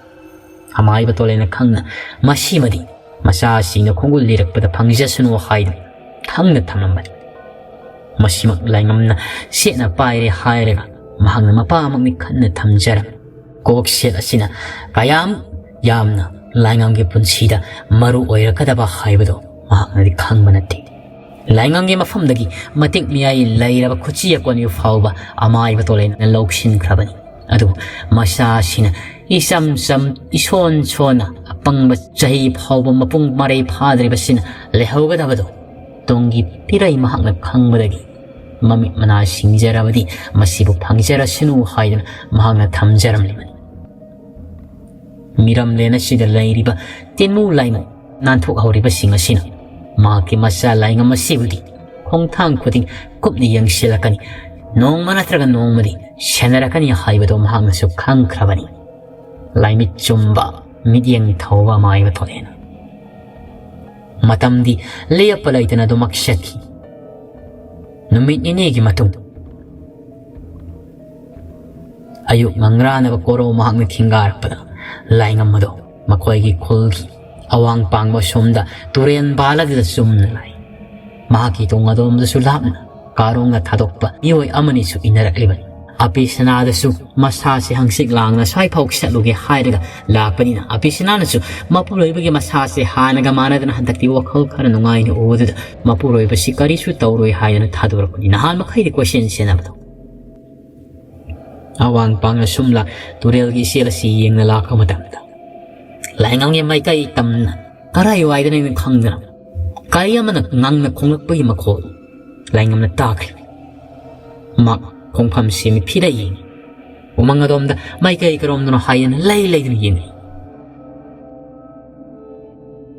ꯑꯃꯥꯏꯕ ꯇꯣꯂꯦꯅ ꯈꯪꯅ ꯃꯁꯤꯃꯗꯤ ꯃꯆꯥꯁꯤꯡꯅ ꯈꯣꯡꯒꯨꯜ ꯂꯤꯔꯛꯄꯗ ꯐꯪꯖꯁꯅꯨ ꯍꯥꯏꯗꯨꯅ ꯈꯪꯅ ꯊꯝꯂꯝꯕꯅꯤ꯫ ꯃꯁꯤꯃꯛ ꯂꯥꯏꯉꯝꯅ ꯁꯦꯠꯅ ꯄꯥꯏꯔꯦ ꯍꯥꯏꯔꯒ ꯃꯍꯥꯛꯅ ꯃꯄꯥꯃꯛꯅꯤ ꯈꯟꯅ ꯊꯝꯖꯔꯝꯃꯤ꯫ ꯀꯣꯛꯁꯦꯠ ꯑꯁꯤꯅ ꯀꯌꯥꯝ ꯌꯥꯝꯅ ꯂꯥꯏꯉꯝꯒꯤ ꯄꯨꯟꯁꯤꯗ ꯃꯔꯨ ꯑꯣꯏꯔꯛꯀꯗꯕ ꯍꯥꯏꯕꯗꯨ ꯃꯍꯥꯛꯅꯗꯤ ꯈꯪꯕ ꯅꯠꯇꯦ꯫ ꯂꯥꯏꯉꯝꯒꯤ ꯃꯐꯝꯗꯒꯤ ꯃꯇꯤꯛ ꯃꯌꯥꯏ ꯂꯩꯔꯕ ꯈꯨꯠꯁꯤ ꯑꯀꯣꯟꯕꯤ ꯐꯥꯎꯕ ꯑꯃꯥꯏꯕ ꯇꯣꯂꯦꯅ ꯂꯧꯁꯤꯟꯈ꯭ꯔꯕꯅꯤ꯫ ꯑꯗꯨꯕꯨ ꯃꯆꯥꯁꯤꯅ ꯏꯆꯝ ꯆꯝ, ꯏꯁꯣꯟ ꯁꯣꯟꯅ, ꯑꯄꯪꯕ, ꯆꯍꯤ ꯐꯥꯎꯕ ꯃꯄꯨꯡ ꯃꯔꯩ ꯐꯥꯗ꯭ꯔꯤꯕꯁꯤꯅ ꯂꯩꯍꯧꯒꯗꯕꯗꯨ ꯇꯨꯡꯒꯤ ꯄꯤꯔꯩ ꯃꯍꯥꯛꯅ ꯈꯪꯕꯗꯒꯤ ꯃꯃꯤꯠ ꯃꯅꯥ ꯁꯤꯡꯖꯔꯕꯗꯤ ꯃꯁꯤꯕꯨ ꯐꯪꯖꯔꯁꯅꯨ ꯍꯥꯏꯗꯨꯅ ꯃꯍꯥꯛꯅ ꯊꯝꯖꯔꯝꯂꯤꯕꯅꯤ꯫ ꯃꯤꯔꯝꯂꯦꯟ ꯑꯁꯤꯗ ꯂꯩꯔꯤꯕ ꯇꯤꯟꯃꯨ ꯂꯥꯏꯃꯨ ꯅꯥꯟꯊꯣꯛꯍꯧꯔꯤꯕꯁꯤꯡ ꯑꯁꯤꯅ ꯃꯍꯥꯛꯀꯤ ꯃꯆꯥ ꯂꯥꯏꯉꯝ ꯑꯁꯤꯕꯨꯗꯤ ꯈꯣꯡꯊꯥꯡ ꯈꯨꯗꯤꯡ ꯀꯨꯞꯅ ꯌꯦꯡꯁꯤꯜꯂꯛꯀꯅꯤ, ꯅꯣꯡꯃ ꯅꯠꯇ꯭ꯔꯒ ꯅꯣꯡꯃꯗꯤ ꯁꯦꯟꯅꯔꯛꯀꯅꯤ ꯍꯥꯏꯕꯗꯨ ꯃꯍꯥꯛꯅꯁꯨ ꯈꯪꯈ꯭ꯔꯕꯅꯤ꯫ ꯂꯥꯏꯃꯤꯠ ꯆꯨꯝꯕ, ꯃꯤꯠꯌꯦꯡ ꯊꯧꯕ ꯑꯃꯥꯏꯕ ꯊꯣꯛꯂꯦꯅ꯫ ꯃꯇꯝꯗꯤ ꯂꯦꯞꯄ ꯂꯩꯇꯅ ꯑꯗꯨꯃꯛ ꯆꯠꯈꯤ꯫ ꯅꯨꯃꯤꯠ ꯅꯤꯅꯤꯒꯤ ꯃꯇꯨꯡ, ꯑꯌꯨꯛ ꯉꯪꯔꯥꯅꯕ ꯀꯣꯔꯧ ꯃꯍꯥꯛꯅ ꯈꯤꯡꯒꯥꯔꯛꯄꯗ, ꯂꯥꯏꯉꯝ ꯑꯗꯣ ꯃꯈꯣꯏꯒꯤ ꯈꯨꯜꯒꯤ ꯑꯋꯥꯡ ꯄꯥꯡꯕ ꯁꯣꯝꯗ ꯇꯨꯔꯦꯟ ꯕꯥꯜ ꯑꯗꯨꯗ ꯆꯨꯝꯅ ꯂꯥꯛꯏ꯫ ꯃꯍꯥꯛꯀꯤ ꯇꯨꯡ ꯑꯗꯣꯝꯗꯁꯨ ꯂꯥꯞꯅ ꯀꯥꯔꯣꯡꯅ ꯊꯥꯗꯣꯛꯄ ꯃꯤꯑꯣꯏ ꯑꯃꯅꯤꯁꯨ ꯏꯟꯅꯔꯛꯂꯤꯕꯅꯤ꯫ ꯑꯄꯤꯁꯅꯥꯗꯁꯨ ꯃꯁꯥꯁꯦ ꯍꯪꯆꯤꯠ ꯂꯥꯡꯅ ꯁ꯭ꯋꯥꯏꯐꯥꯎ ꯆꯠꯂꯨꯒꯦ ꯍꯥꯏꯔꯒ ꯂꯥꯛꯄꯅꯤꯅ, ꯑꯄꯤꯁꯅꯥꯅꯁꯨ ꯃꯄꯨꯔꯣꯏꯕꯒꯤ ꯃꯁꯥꯁꯦ ꯍꯥꯟꯅꯒ ꯃꯥꯟꯅꯗꯅ ꯍꯟꯗꯛꯇꯤ ꯋꯥꯈꯜ ꯈꯔ ꯅꯨꯡꯉꯥꯏꯅ ꯎꯕꯗꯨꯗ ꯃꯄꯨꯔꯣꯏꯕꯁꯤ ꯀꯔꯤꯁꯨ ꯇꯧꯔꯣꯏ ꯍꯥꯏꯗꯅ ꯊꯥꯗꯣꯔꯛꯄꯅꯤ꯫ ꯅꯍꯥꯟ ꯃꯈꯩꯗꯤ ꯀꯣꯏꯁꯦꯟ ꯁꯦꯟꯅꯕꯗꯣ꯫ ꯑꯋꯥꯡ ꯄꯥꯡꯅ ꯁꯨꯝ ꯂꯥꯛ ꯇꯨꯔꯦꯜꯒꯤ ꯏꯆꯦꯜ ꯑꯁꯤ ꯌꯦꯡꯅ ꯂꯥꯛꯄ ꯃꯇꯝꯗ, ꯂꯥꯏꯉꯝꯒꯤ ꯃꯥꯏꯀꯩ ꯇꯝꯅ ꯀꯔꯥꯏ ꯋꯥꯏꯗꯅꯣ ꯈꯪꯗꯅ ꯑꯩ ꯑꯃꯅ ꯉꯪꯅ ꯈꯣꯡꯂꯛꯄꯒꯤ ꯃꯈꯣꯜ ꯂꯥꯏꯉꯝꯅ ꯇꯥꯈ꯭ꯔꯦ꯫ ꯃꯍꯥꯛ ꯈꯣꯡꯐꯝ ꯁꯦꯝꯃꯤ ꯐꯤꯗ ꯌꯦꯡꯉꯤ꯫ ꯎꯃꯪ ꯑꯗꯣꯝꯗ ꯃꯥꯏꯀꯩ ꯀꯔꯣꯝꯗꯅꯣ ꯍꯥꯏꯗꯅ ꯂꯩ ꯂꯩꯗꯨꯅ ꯌꯦꯡꯉꯤ꯫